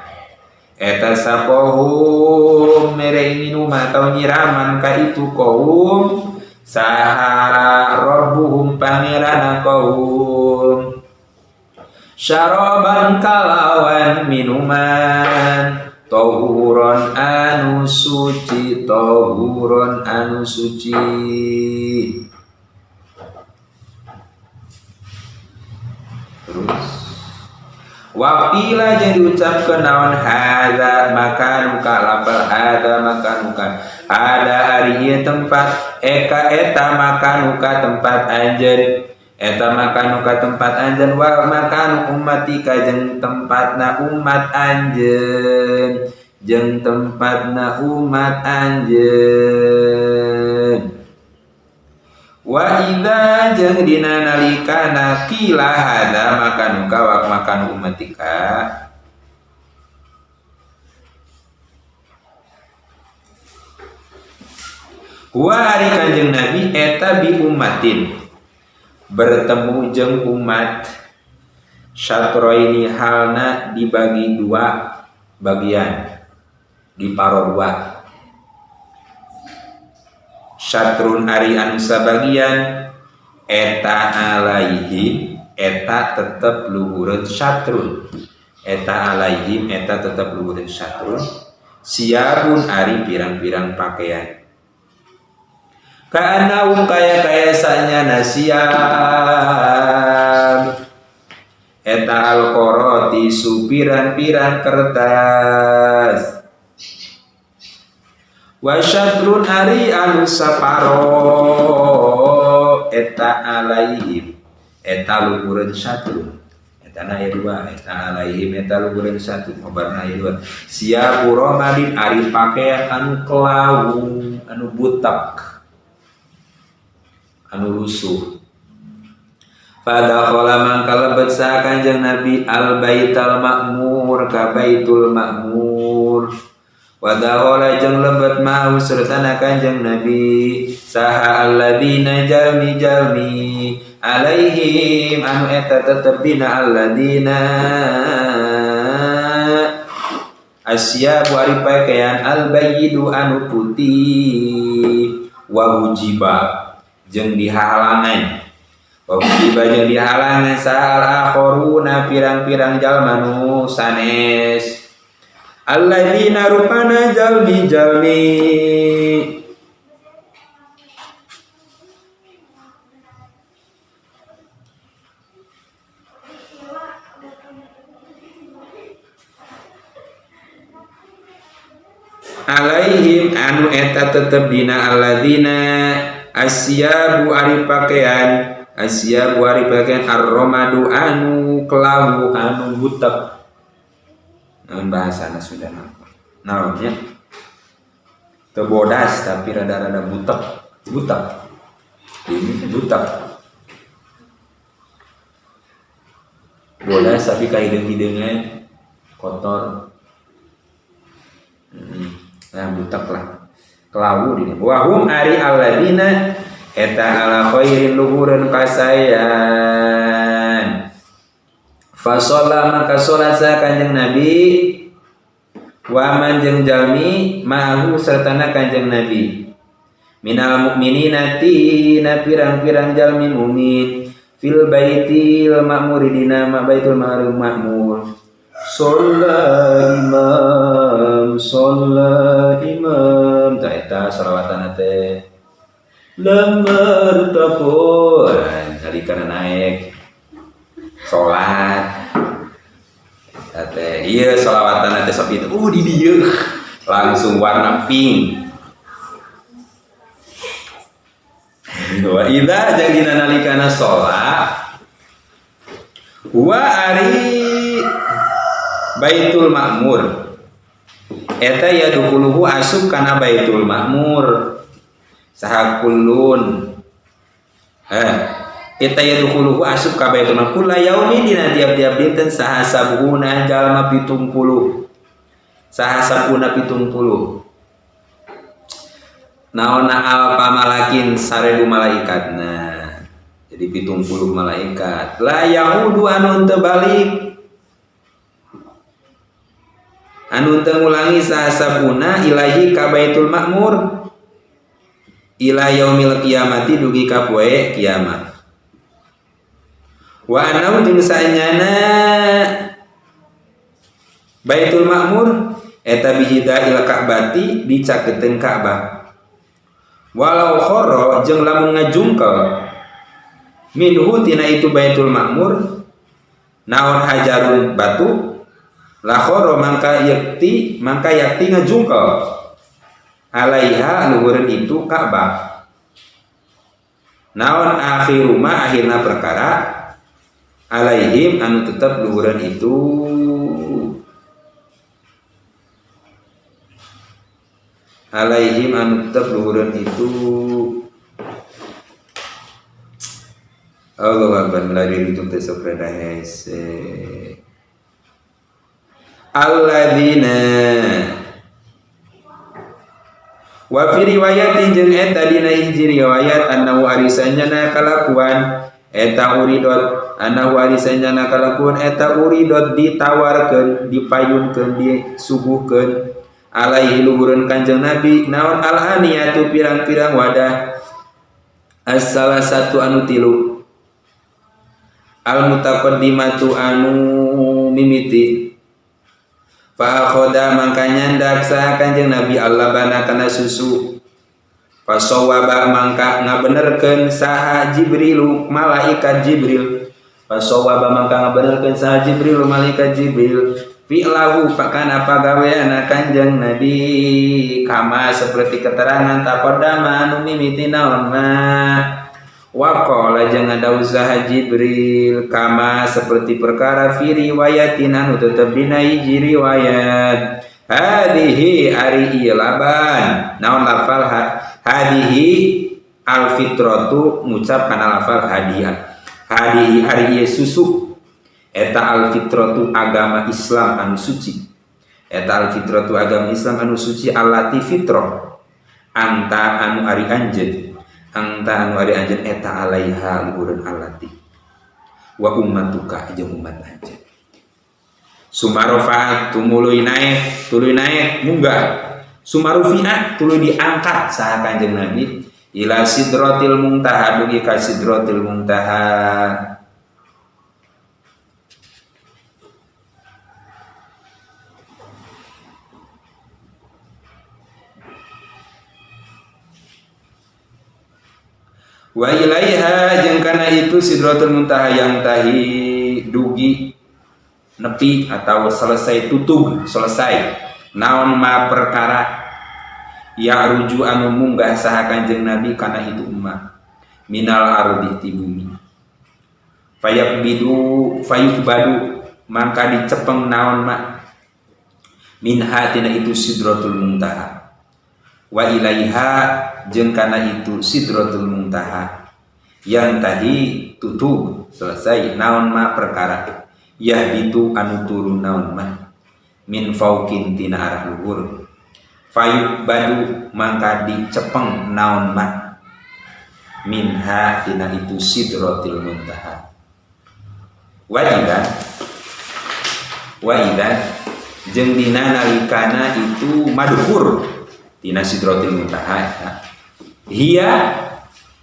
eta sakohum mere minuman atau nyiraman ka itu kaum saha rabbuhum pangerana kaum syaraban kalawan minuman tohuron anu suci, tohuron anu suci. Terus waqila jeung diucapkeun naon hadza makanuka lafal hadza makanuka ada ari ieu tempat eka eta makanuka tempat anjeun Eta makanu ka tempat anjeun wa makanu ummatika jeung tempatna umat anjeun jeung tempatna umat anjeun. Wa idza jeung dina nalikana qila hadza makanuka wa makanu ummatika wa ari Kanjeng Nabi eta bi ummatin bertemu jeung umat syatroini halna dibagi dua bagian di paro dua. Syatrun ari anu sabagian eta alaihim eta tetep luhureun syatrun eta alaihim eta tetep luhureun syatrun siabun ari pirang-pirang pakaian kaanaum kaya-kaya sanyana siab eta alqoroti supiran-pirang kertas wa syatrun ari anu saparo eta alaihim eta luhureun syatrun eta na aya dua eta alaihim eta luhureun syatrun obarna aya dua siabu romadin ari pakaian anu kelawung anu butak anu rusuh. Fadakhala mangka lebet saha Kanjeng Nabi al baital ma'mur ka baitul ma'mur. Wadakhala jeung lebet mau sertana Kanjeng Nabi saha alladzina jalmi-jalmi alaihim anu eta tetep dina alladzina asyabu ari pakaian albayyidu anu putih wa wujiba jeung dihalangan wa wujiba jeung dihalangan sahal akhoruna pirang-pirang jalma nu sanes alladzina rupana jalmi-jalmi alaihim anu eta tetep dina alladzina asyabu ari pakaian asyabu ari pakaian arromadu anu kelawu anu butek. Naon bahasana sudah naonnya teu bodas tapi rada-rada butek butek ini butek bodas tapi kahideung-hideungan kotor. Nah butek lah kelawu dina wahum ari alladzina eta ala khairin luhureun kasayan. Fa sholla maka sholat saha Kanjeng Nabi wa man jeung jalmi ma'ahu sartana Kanjeng Nabi minal mukminina tina pirang-pirang jalmi mukmin fil baitil ma'mur dina ma baitul ma'mur. Sholla imam tah eta sholawatana teh lamar taqul nalikana naik salat teh ieu sholawatana teh sok itu di dieu langsung warna pink. Wa idza jeung dina nalikana salat wa ari Baitul Ma'mur eta yadkhuluhu asup kana Baitul Ma'mur saha kullun eta yadkhuluhu asup ka Baitul Ma'mur kula yaumin dina tiap-tiap dinten saha sabuna jalma 70 saha sabuna 70 naonna alfa malakin 1000 malaikatna jadi 70 malaikat la yahudu anu teu balik anu teu ngulangi saha sabuna ilahi ka Baitul Ma'mur ila yaumil qiyamati dugi ka poe kiamat. Wa anau jeung saenyana Baitul Ma'mur eta bihida ila Ka'bati dicaketeun Ka'bah. Walau khoro jeung lamun ngajungkel minhu tina itu Baitul Ma'mur naon hajarun batu la khoro mangka yakti ngajungkel alaiha luhureun itu Ka'bah. Naon akhiru ma akhirna perkara alaihim anu tetep luhureun itu alaihim anu tetep luhureun itu. Allahu akbar melari itu teh sok rada hese. Alladzina wa fi riwayatin jeung eta dina hiji riwayat annahu arisanjana kalakuan eta uridot annahu arisanjana kalakuan eta uridot ditawarkeun dipayunkeun disuguhkeun alaihi luhureun Kanjeng Nabi naon al-aniyatu pirang-pirang wadah as-salah satu anu tilu al-mutaqaddimatu anu mimiti fa akhoda mangka nyandak saha Kanjeng Nabi Allah bana kana susu fasawaba mangka ngabenerkeun saha Jibrilu malaikat Jibril fasawaba mangka ngabenerkeun saha Jibrilu malaikat Jibril fi'lahu pakana pagaweana Kanjeng Nabi kama seperti keterangan taqaddama anu mimiti naon ma wa qala jeung ada usaha Jibril kama seperti perkara fi riwayatin anu tetep dina hiji riwayat hadihi ari ieu laban naon lafal hadihi al fitratu ngucap kana lafal hadihi hadihi ari ieu susu eta al fitratu agama Islam anu suci eta al fitratu agama Islam anu suci allati fitrah anta anu ari anjeun anta anu ari anjeun eta alaiha luhureun allati wa ummatuka jeung umat anjeun sumarofa tumuluy naek tuluy naek munggah sumarufi'a tuluy diangkat saha Kanjeng Nabi ila sidratil muntaha dugi ka sidratil muntaha. Wa ilaiha jeung kana itu sidratul muntaha yang tahi dugi nepi atau selesai tutug selesai naon ma perkara ya ruju anu munggah saha Kanjeng Nabi kana itu ummah minal ardi ti bumi fayaqbidu fayuqbadu mangka dicepeng naon ma minha tina itu sidratul muntaha wa ilaiha jeung kana itu sidratul muntaha yang tadi tutug selesai naon ma perkara yahbitu anu turun naon ma min fauqin tina arah luhur fayub badu mangka dicepeng naon ma minha tina itu sidratil muntaha wa idza jeung dina nalikana itu madhur tina sidratil muntaha eta hiya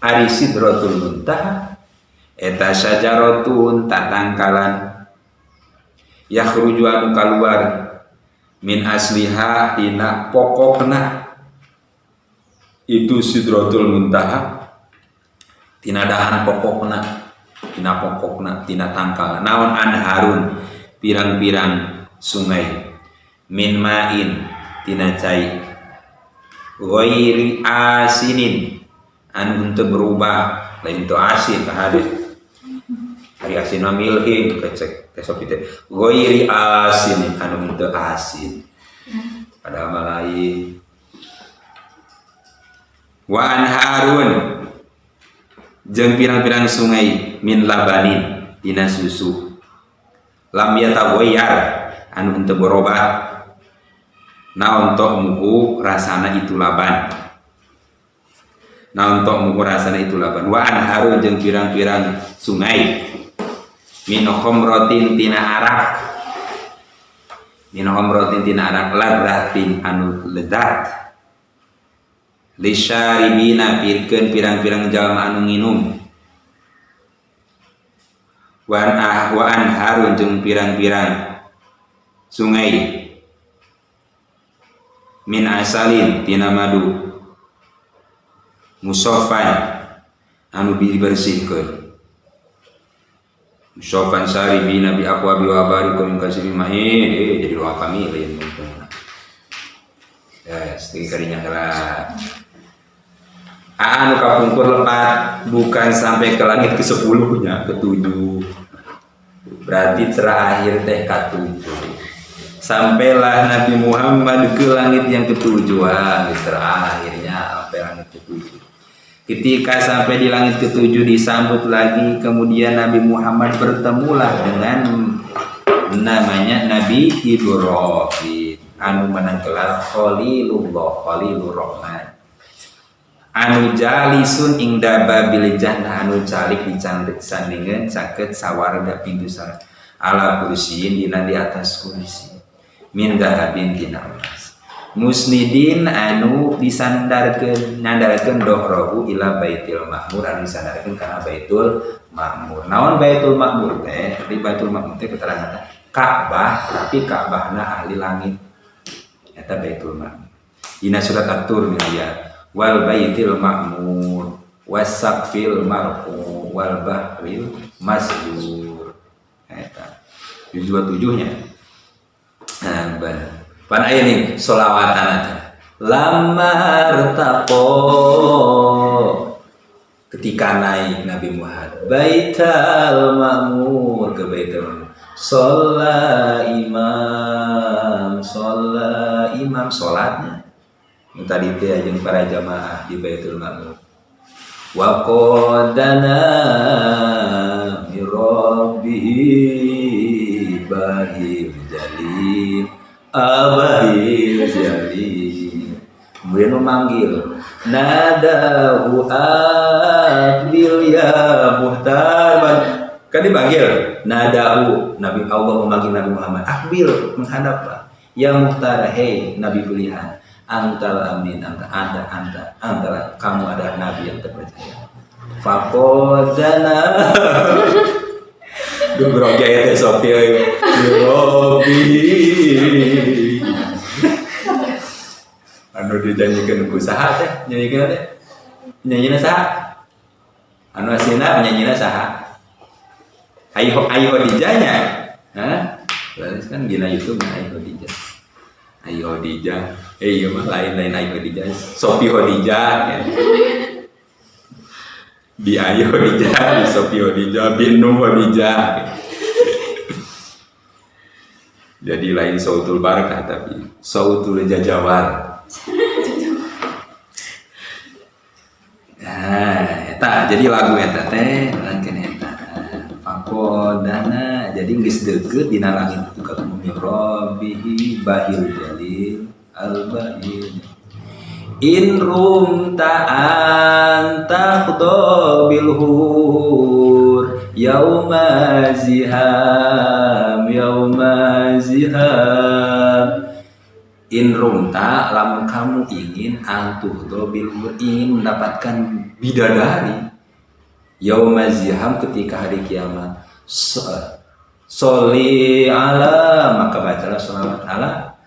ari sidratul muntaha eta syajaratun tatangkalan yakhruju anu kaluar min asliha tina pokokna itu sidratul muntaha tina dahan pokokna tina tangkal naon anharun pirang-pirang sungai min ma'in tina cai ghairi asinin anu henteu berubah lain teu asin kahade hari asin mah milhin kecek teh sok teh ghairi asinin anu henteu asin padahal mah lain wa anharun jeung pirang-pirang sungai min labanin tina susu lam yataghayyar anu henteu berubah naon tok muhu rasana itu laban naon tok muhu rasana itu laban wa anharun jeung pirang-pirang sungai min khamratin tina arak min khamratin tina arak ladzatin anu lezat lisyaribina pirkeun pirang-pirang jalma anu nginum wa anharun jeung pirang-pirang sungai min asalin tina madu musoffan anu dibersihkeun musoffan saribina bi aqwabi wa barikum min kasbi mahin jadi doa kami lain ya sedikit kadinya heula. Anu kapungkur lepat bukan sampai ke langit ke-10-nya, ke-7. Berarti terakhir teh ke-7. Sampailah Nabi Muhammad ke langit yang ke-7, terakhirnya sampai langit ke-7. Ketika sampai di langit ke-7 disambut lagi, kemudian Nabi Muhammad bertemulah dengan namanya Nabi Ibrahim anu menang gelar Khalilullah, Khalilur Rahman. Anu jalisun ing babil jannah, anu calik di sandingan caket sawarga, pintu sawarga, ala kursiyin dina di atas kursi, min dahabin tina emas, musnidin anu disandarkeun, nyandarkeun, dohrohu ila baitil makmur, anu disandarkeun kana Baitul Makmur. Naon Baitul Makmur teh? Di Baitul Makmur teh keterangan Ka'bah, tapi Ka'bahna ahli langit, eta Baitul Makmur. Dina surat At-Tur ayat wal baitil makmur wasaqfil marfu wal bahril masjur, eta juz 27 nya. Nah, pan aya nih solawatan lamar taqo ketika naik Nabi Muhammad Baitul Makmur, ke Baitul Makmur, sholat imam, sholat imam, sholatnya tadi teh jeung para jamaah di Baitul Makmur, wa qadana mi rabbihi bahil jalil abahil jalil. Kemudian memanggil, nadahu aqbil ya muhtar, kan dipanggil nadahu, Nabi Allah memanggil Nabi Muhammad, aqbil, menghadaplah, ya muhtar, hei Nabi pilihan, antal amin, anta anta anta antara kamu adalah nabi yang terpercaya. Faqadana. Duh, grogi aya teh sok ieu. Grogi. Anu dijanjikan ku saha teh? Nyanyikeun teh? Penyanyina saha? Anu aslina penyanyina saha? Ayo Ayo Khadijah nya. Hah? Lalu kan gila YouTube Ayo Khadijah. Ayo Khadijah. Eh iya mah lain-lain Ayo Khadijah. Sopi Khadijah ya. Bi Ayo Khadijah, bi Sopi Khadijah, bi Nuh Khadijah. Jadi lain Sautul Barakah tapi Sautul Jajawar. Nah, eta jadi lagu eta teh langkeun eta. Faqadana jadi geus deukeut dina langit itu ka rabbihi bahil jalil al bahil. In rumta anta bil hur yauma ziham yauma ziham. In rumta lamun kamu ingin, antuh bil hur ingin mendapatkan bidadari, yauma ziham ketika hari kiamat, sholli ala maka bacalah sholawat ala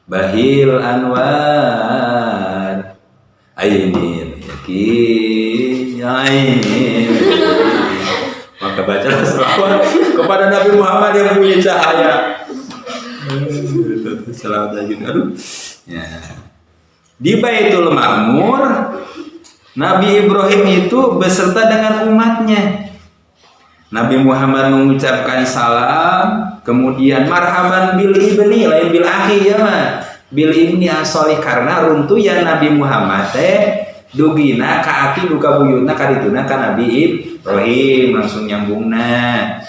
bahil anwar ainil yakin ainil, maka bacalah selawat kepada Nabi Muhammad yang punya cahaya. Selawat lagi, aduh ya. Di Baitul Makmur Nabi Ibrahim itu beserta dengan umatnya. Nabi Muhammad mengucapkan salam, kemudian marhaban bil ibni, lain bil akhi ya mah. Bil ibni as-solih karena runtuh ya Nabi Muhammad teh dugina ka aki duka buyutna kadituna ka Nabi Ibrahim langsung nyambungna.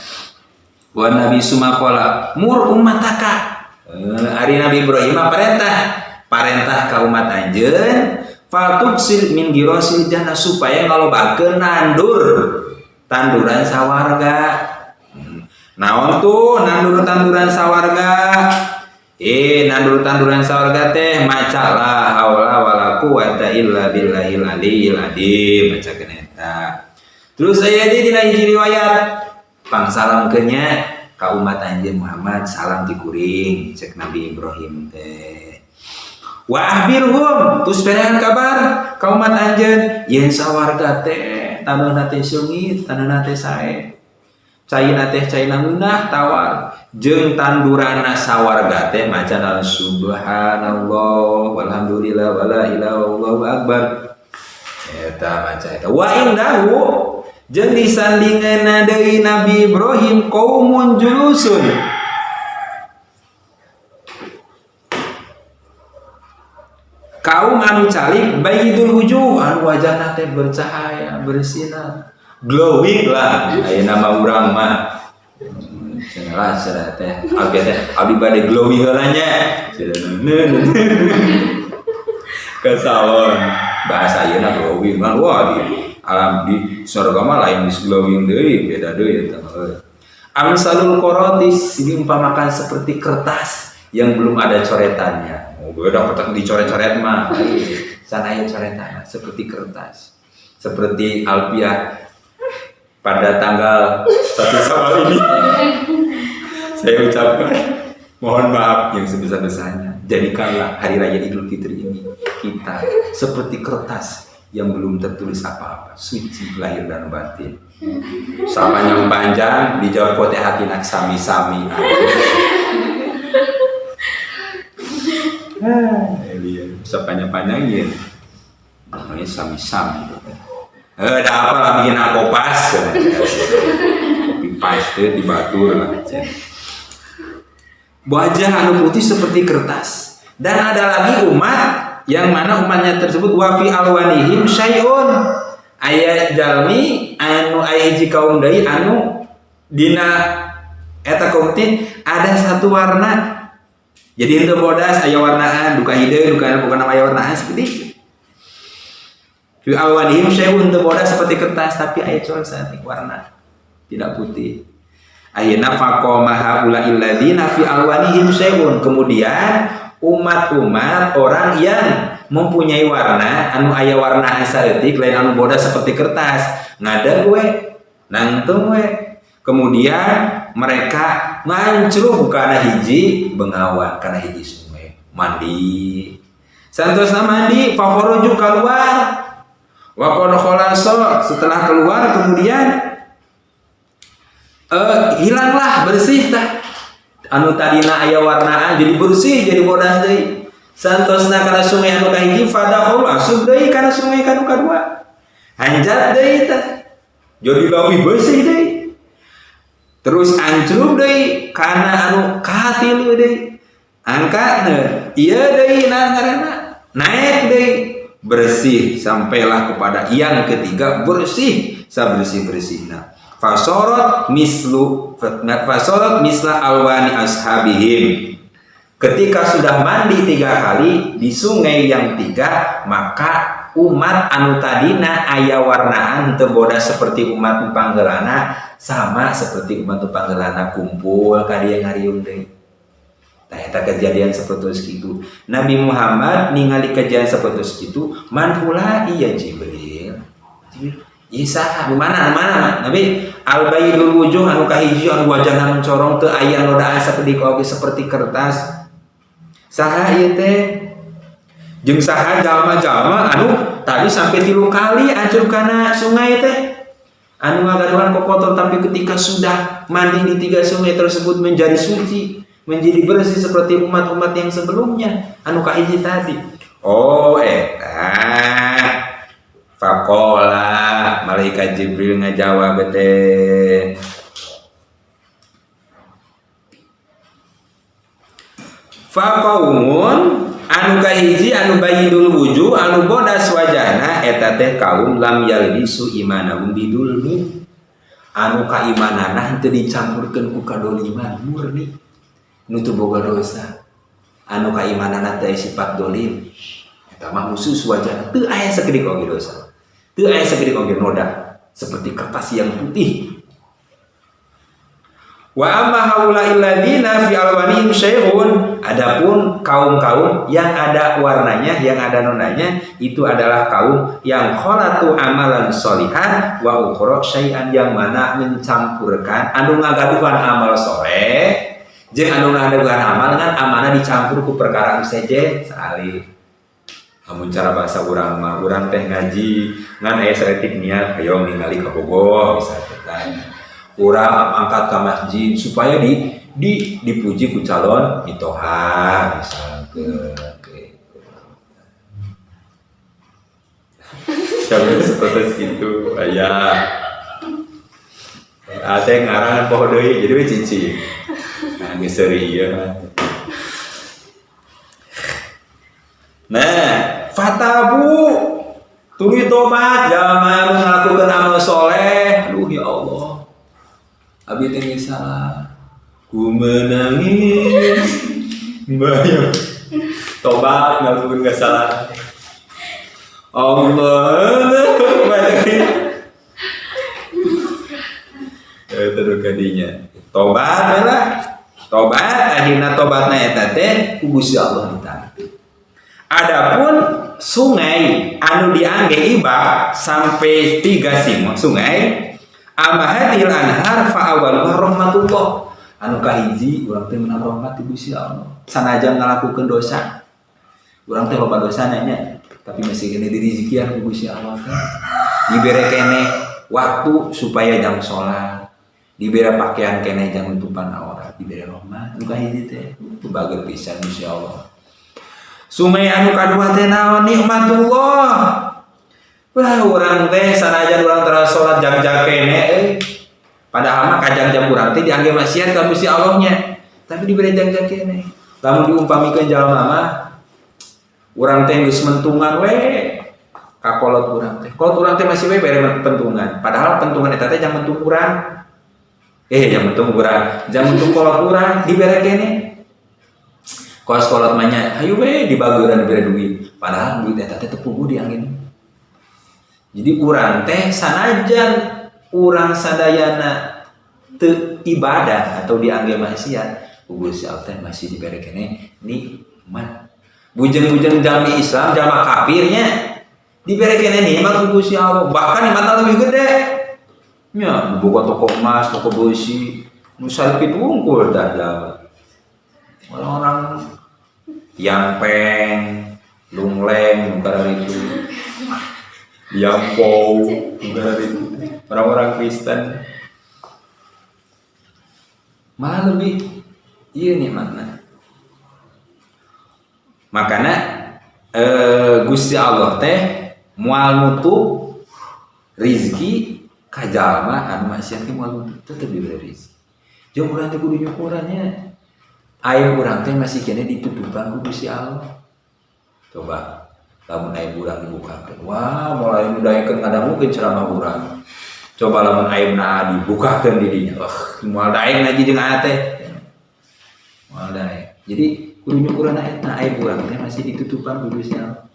Wa Nabi sumakola mur ummataka. Ari Nabi Ibrahim mah perintah, parentah ka umat anjeun faltuksil min girosil jannah supaya ngalobakeun nandur tanduran sawarga. Naon tuh nandur tanduran sawarga? Nandur tanduran sawarga teh maca la haula wala quwata illa billahil aliyil adzim, macakeun eta. Terus aya di dina hiji riwayat pangsalamkeun nya ka umat anjeun Muhammad, salam ti kuring cek Nabi Ibrahim teh. Wa ahbirhum tus berean kabar ka umat anjeun yen sawarga teh taneuhna teh seungit, taneuhna teh sae. Caina teh caina ngeunah tawar jeung tanduranna sawarga teh maca subhanallah walhamdulillah wala ilaha illallah akbar. Eta maca eta wa indahu jeung disandinganna deui Nabi Ibrahim qaumun julusun. Kaum anu calik baydul wujuh anu wajahna teh bercahaya bersinar glowing lah ayeuna mah urang mah cenah lah cenah teh abdi teh abdi bade glowing heula nya ke salon bahasa ayeuna glowing kan wah di alam di surga mah lain geus glowing deui beda deui eta mah. Amsalul qaratis diumpamakan seperti kertas yang belum ada coretannya. Oh, beda kertas dicoret-coret mah. Sana aya coretan seperti kertas. Seperti Alfiah pada tanggal 1 Syawal ini. Saya ucapkan mohon maaf yang sebesar-besarnya. Jadikanlah hari raya Idul Fitri ini kita seperti kertas yang belum tertulis apa-apa, suci lahir dan batin. Samanya panjang dijawab kote hati nak sami-sami. Bisa panjang-panjangin. Namanya sami-sami. Ada apa lah bikin aku pas. Kopi paste di batur lah. Wajah anu putih seperti kertas. Dan ada lagi umat yang mana umatnya tersebut wa fi alwanihim syai'un. Aya jalmi anu aya hiji kaum deui anu dina eta kaum teh ada satu warna. Jadi henteu bodas aya warnaan duka hideung duka bukan aya warnaan seperti itu. Fi alwanihim syai'un henteu bodas seperti kertas tapi aya coret saeutik warna tidak putih. Ayeuna faqama haula illadzina fi alwanihim syai'un. Kemudian umat-umat orang yang mempunyai warna anu aya warna saeutik lain anu bodas seperti kertas ngadeg we nangtung we. Kemudian mereka ngancrub kana hiji bengawan kana hiji sungai mandi. Santosna mandi fakhruju keluar wa qad khalasa. Setelah keluar kemudian hilanglah bersih tah anu tadina aya warnaan jadi bersih jadi bodas deui. Santosna kana sungai anu kahiji fadakhul asup deui kana sungai kanu kadua hanjat deui tah jadi leuwih bersih deui. Terus ancrub deui kana anu katilu deui angkatna ieu deui ngaranna naik deui bersih sampailah kepada yang ketiga bersih sabersih-bersihna. Fasorot mislu fasorot misla alwani ashabihim. Ketika sudah mandi 3 kali di sungai yang 3, maka umat anu tadina aya warnaan teu bodas seperti umat panggelana sama seperti umat panggelana kumpul ka dieu ngariung deui. Tah eta kejadian seperti itu. Nabi Muhammad ningali kejadian seperti itu, man ulai ya Jibril. Jibril Isa, nu mana nu mana Nabi al baydul wujuh anu kahiji anu wajahna mencorong teu aya nodaan sakedik oge seperti kertas. Saha ieu teh? Jeung saha jalma-jalma anu tadi sampai 3 kali ancur kana sungai teh. Anu ngagaduhan kokotor tapi ketika sudah mandi di 3 sungai tersebut menjadi suci, menjadi bersih seperti umat-umat yang sebelumnya anu kahiji tadi. Oh eta. Faqala malaikat Jibril ngajawab teh faqaumun anu kahiji anu bayidul wujuh anu bodas wajahna eta teh kaum lam yalbisu imanahum bidulmi anu kaimanana henteu dicampurkeun ku kadoliman murni nu teu boga dosa anu kaimanana teh sifat dolim eta mah khusus wajahna teu aya sakedik oge dosa. Teu aya sakedik oge noda seperti kertas yang putih. Wa amma haula'il ladzina fi alwanihim syai'un, adapun kaum-kaum yang ada warnanya, yang ada nodanya itu adalah kaum yang khalatu amalan sholihan wa ukhra syai'an, yang mana mencampurkan anu ngagaduhan amal soleh jeung anu ngagaduhan amal dengan amanah dicampur ku perkara anu sejen salih. Amun cara bahasa urang mah urang teh ngaji ngan aya saeutik niat hoyong ningali ka Bogor misalnya teh. Urang angkat ka masjid supaya dipuji ku calon mitoha misalnya gitu. Sampai seperti gitu aya. Ada yang ngarang poho deui, jadi we cicing. Nah, geus seuri ieu. Nah, fatabu tuluy tobat jalma nu ngalakukeun amal soleh. Aduh ya Allah. Abi teh geus salah. Ku menangis. Bayang. Tobat ngalakukeun kesalahan. Allah banyak. Itu kadinya. Tobat lah. Tobat akhirna tobatna eta teh ku Gusti Allah ditampi. Adapun sungai anu diangge ibak sampai 3 simo sungai amma hadhil anhar fa awwaluha rahmatullah. Anu kahiji urang teh menang rahmat ti Gusti Allah. Sanajan ngalakukeun dosa. Urang teh loba dosana nya, tapi masih kene dirizikian ku Gusti Allah teh. Dibere keneh waktu supaya jam salat. Dibere pakaian keneh jang nutupan aurat, dibere rahmat. Anu kahiji teh bager pisan Gusti Allah. Sungai anu kadua teh naon nikmatullah. Wah urang teh sanajan urang tara salat jag-jag keneh euy. Padahal mah kajag-jag urang teh diangge maksiat ka Gusti Allahnya. Tapi dibere jag-jag keneh. Lamun diumpamikeun jalma mah urang teh geus mentungan we ka kolot urang teh. Kolot urang teh masih we bere pentungan. Padahal pentungan eta teh jang mentung urang. Jang mentung urang, jang mentung kolot urang dibere keneh. Kos kolot mah nya hayu we dibageuran dibere duit. Padahal duit eta teh teu puguh diangge. Jadi urang teh sanajan urang sadayana teu ibadah atau diangge maksiat, ku Gusti Allah teh masih dibere keneh nikmat. Bujeng-bujeng jalmi Islam jalma kafirnya dibere keneh nikmat ku Gusti Allah, bahkan nikmatna lebih gede. Nya boga toko emas, toko besi, nu salipit wungkul dah jalma. Orang-orang yang peng, lungleng, bukan itu, yang pau, bukan itu, orang-orang Kristen malah lebih iya nikmatna. Makanya Gusti Allah teh moal nutup rizki ka jalma anu maksiat ge moal nutup, tetep diberi rizki. Jeung urang teh kudu nyukurannya. Aib urang teh masih kene ditutupan ku Gusti Allah. Coba lamun aib urang dibukakeun, wah mulai mudaekeun ngadangukeun ceramah urang. Coba lamun aibna dibukakeun di dinya, wah moal daek ngaji jeung aa teh. Moal daek. Jadi kudu nyukuran eta aib urang teh masih ditutupan ku Gusti Allah.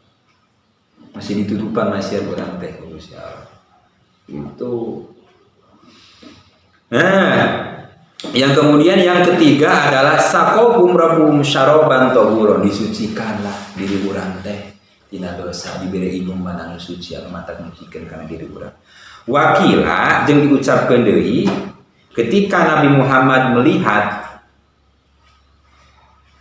Masih ditutupan maksiat urang teh ku Gusti Allah. Itu. Nah, yang kemudian yang ketiga adalah sakohum rabbuhum syaraban tahuron, disucikanlah diri urang teh tina dosa, diberi inuman anu suci anu mata nyucikeun kana diri urang. Wakila jeung diucapkeun deui ketika Nabi Muhammad melihat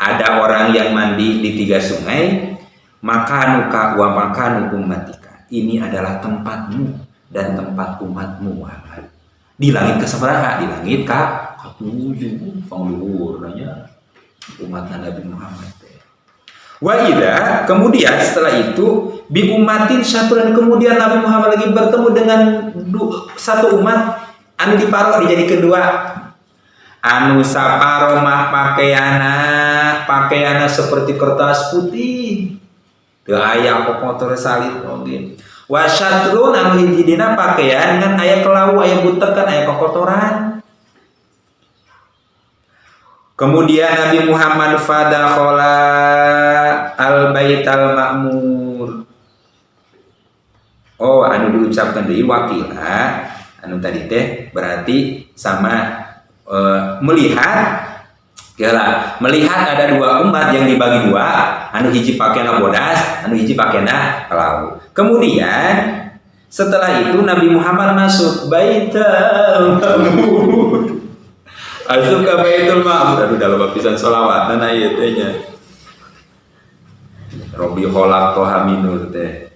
ada orang yang mandi di 3 sungai, maka nuka wa makanu ummatika. Ini adalah tempatmu dan tempat umatmu Muhammad. Di langit ke sabaraha? Di langit ka katujuh pangluhur nanya umat Nabi Muhammad. Wa idza, kemudian setelah itu bi ummatin syaturan, kemudian Nabi Muhammad lagi bertemu dengan satu umat anu diparo dijadikeun dua. Anu saparo mah pakaiana seperti kertas putih. Teu aya kotor salit oge. Wa syatrun anu hiji dina pakaian ngan aya kelau, aya butekan, aya kokotoran. Kemudian Nabi Muhammad fadakhala al baital ma'mur. Oh, anu diucapkan deui wakila anu tadi teh berarti sama melihat Yalah, melihat ada dua umat yang dibagi dua, anu hiji pakaiana bodas, anu hiji pakaiana kelau. Kemudian setelah itu Nabi Muhammad masuk Baitul Ma'mur. Asup ka Baitul Ma'mur. Aduh, dalam pisan sholawat nah ieu teh nya. Robi kholaq toha minur teh.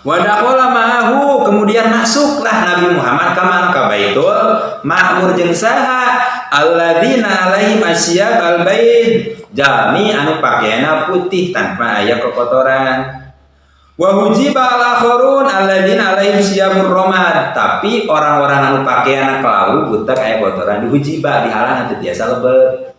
Wa dakhala ma'ahu, kemudian masuklah Nabi Muhammad ka mana? Ka Baitul Ma'mur jeung saha? Alladzina alaihim asyab al-baid, jalmi anu pakaianna putih tanpa aya kokotoran. Wa hujiba al-akharun alladzina alaihim siyabur ramad. Tapi orang-orang anu pakaian kelawu butek aya kotoran dihujiba, dihalangan teu tiasa lebet.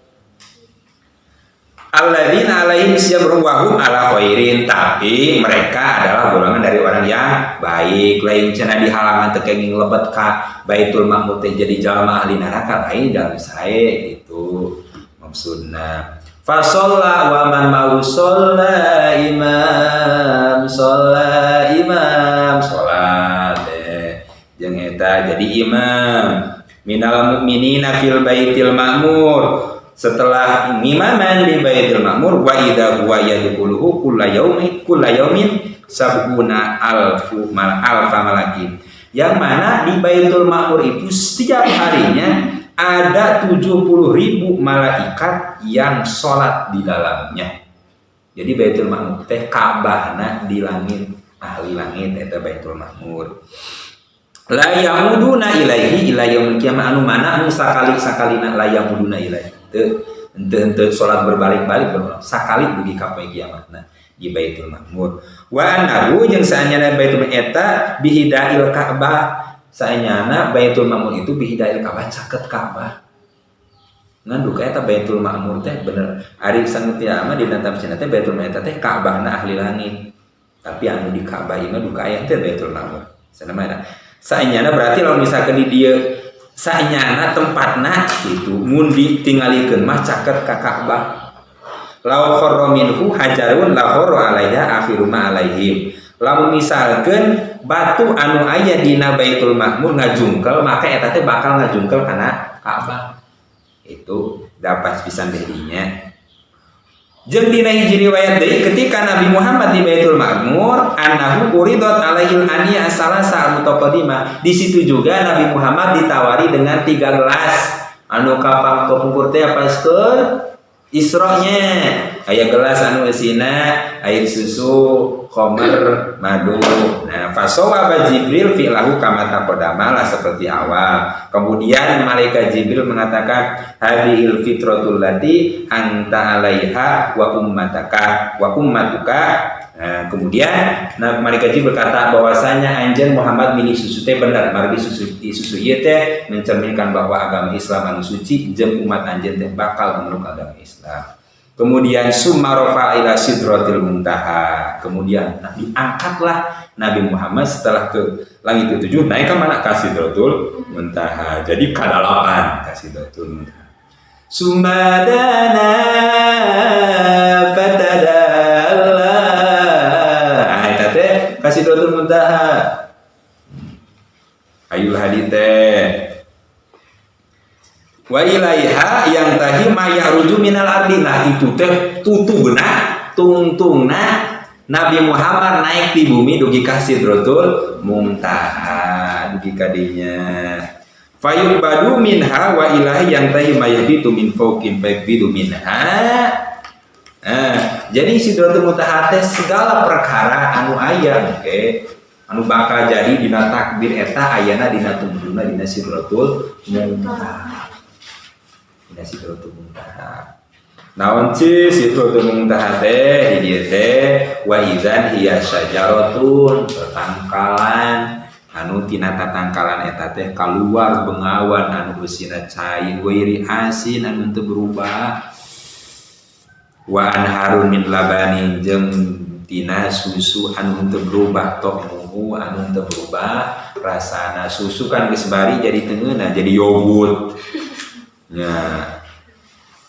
Alladzina alaihim siyabur wa hum ala khairin, tapi mereka adalah golongan dari orang yang baik. Lain cenah dihalangan teu kenging lebet ka Baitul Ma'mur teh jadi jalma ahli neraka, lain jalma sae gitu maksudna. Fasolla wa man mau sholla imam, sholla imam, sholat jeung eta jadi imam minal mu'minina fil baitil ma'mur. Setelah ngimaman di Baitul Ma'mur, wa idza huwa yadkhuluhu kulla yaumin kulla yaumin sab'una alfu mal alfa malakin, yang mana di Baitul Ma'mur itu setiap harinya ada 70.000 malaikat yang sholat di dalamnya. Jadi Baitul Ma'mur teh Ka'bahna di langit, ahli langit eta Baitul Ma'mur. La yamuduna ilaihi ila yaumil qiyamah, anu mana anu sakali-sakalina la yamuduna ilaihi. Teu henteu henteu salat berbalik-balik berulang. Sakali dugi ka poe kiamatna di Baitul Ma'mur. Wa annahu jeung saanyana Baitul Ma'mur eta bihidail Ka'bah. Saenyana Baitul Ma'mur itu bihidail Ka'bah, caket Ka'bah. Ngan duka eta Baitul Ma'mur teh bener ari sangetia mah dina tafsirna teh Baitul Ma'mur teh Ka'bahna ahli langit. Tapi anu di Ka'bah ieu mah duka aya teh Baitul Ma'mur. Sana mah eta. Saenyana berarti lamun misalkan di dieu saenyana tempatna gitu mun ditinggalikeun mah caket ka Ka'bah. Law kharra minhu hajarun la kharra alaiha akhiru ma alaihim. Lamun misalkan batu anu aya dina Baitul Ma'mur ngajungkel, maka eta teh bakal ngajungkel kana Ka'bah. Itu dapat pisan dinya. Jeung dina hiji riwayat deui ketika Nabi Muhammad di Baitul Ma'mur annahu uridat alaihil aniyah salasa mutaqaddimah. Di situ juga Nabi Muhammad ditawari dengan 3 gelas anu kapang kepungkur teh pas keur Isra-nya. Aya gelas anu eusina air susu, khamr, madu. Nah, fasawaba Jibril fi'lahu kama taqaddama lah seperti awal. Kemudian malaikat Jibril mengatakan hadhil fitratul lati anta alaiha wa ummataka wa ummatuka. Nah, kemudian nah, malaikat Jibril berkata bahwasanya anjeun Muhammad milih susu teh benar, margi susu susu ieu teh mencerminkan bahwa agama Islam anu suci jeung umat anjeun teh bakal memeluk agama Islam. Kemudian summa rafa ila sidratil muntaha. Kemudian nah, diangkatlah Nabi Muhammad setelah ke langit ketujuh naik ke mana? Ka sidratul muntaha. Jadi kadalapan ka sidratul muntaha. Summa dana fatadalla. Nah, eta teh ka sidratul muntaha. Ayul hadits teh. Wa ilaiha yang tahi ma ya'ruju minal ardi. Nah itu teh tutugna tungtungna Nabi Muhammad naik di bumi dugi ka sidratul muntaha dugi ka dinya. Fayuqbadu minha wa ilahi yang tahi ma yahbitu min fawqin fayuqbidu minha. Nah, jadi sidratul muntaha teh segala perkara anu aya engke anu bakal jadi dina takdir eta ayana dina tungtungna dina sidratul muntaha. Dina sidratul muntaha. Naon sih sidratul muntaha teh di dieu teh wa idzan hiya syajaratun, tatangkalan anu tina tatangkalan eta teh kaluar bengawan anu eusina cai ghairi asin anu teu berubah. Wa anharun min labanin jeung tina susu anu teu berubah to'muhu anu teu berubah rasana. Susu kan geus bari jadi tengeuna jadi yogurt. Ya,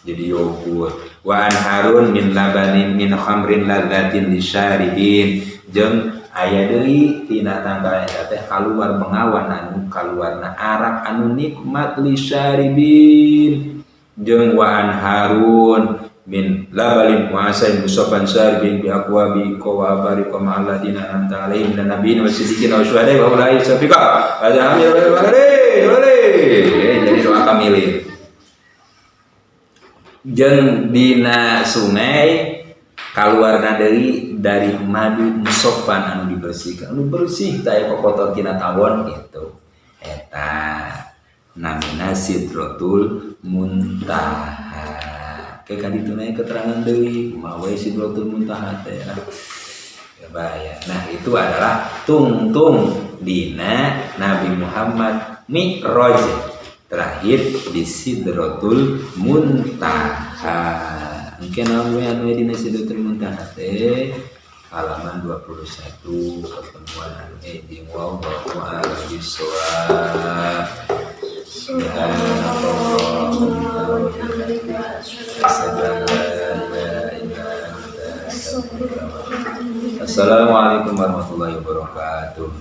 jadi yogurt. Wa anharun min labanin min khamrin ladzatin lisyaribin jeung aya deui tina tangkalan eta teh kaluar bengawan anu kaluarna arak anu nikmat lisyaribin jeung wa anharun min labalin wa asalin musaffan syaribin bi akwabi wa barika ma'alladina an'amta alaihim minan nabiyyin wa siddiqin wa syuhada'i wa ulai safiqa. Jadi doa kamilin jeung dina sungai kaluarna deui dari madu musoffan anu dibersihkan anu bersih teh aya kokotor tina tawon gitu. Eta namina sidratul muntaha. Kayak kaditu naik keterangan deui kumaha we sidratul muntaha teh. Kebayang. Nah, itu adalah tungtung dina Nabi Muhammad Mi'raj terakhir di Sidratul Muntaha. Mungkin naon we anu dina Sidratul Muntaha teh? Halaman 21, pertemuan anu jeung wallahu a'lam bissawab. Subhanakallahumma wa bihamdika, asyhadu an la ilaha illa anta, astaghfiruka wa atubu ilaik. Assalamualaikum warahmatullahi wabarakatuh.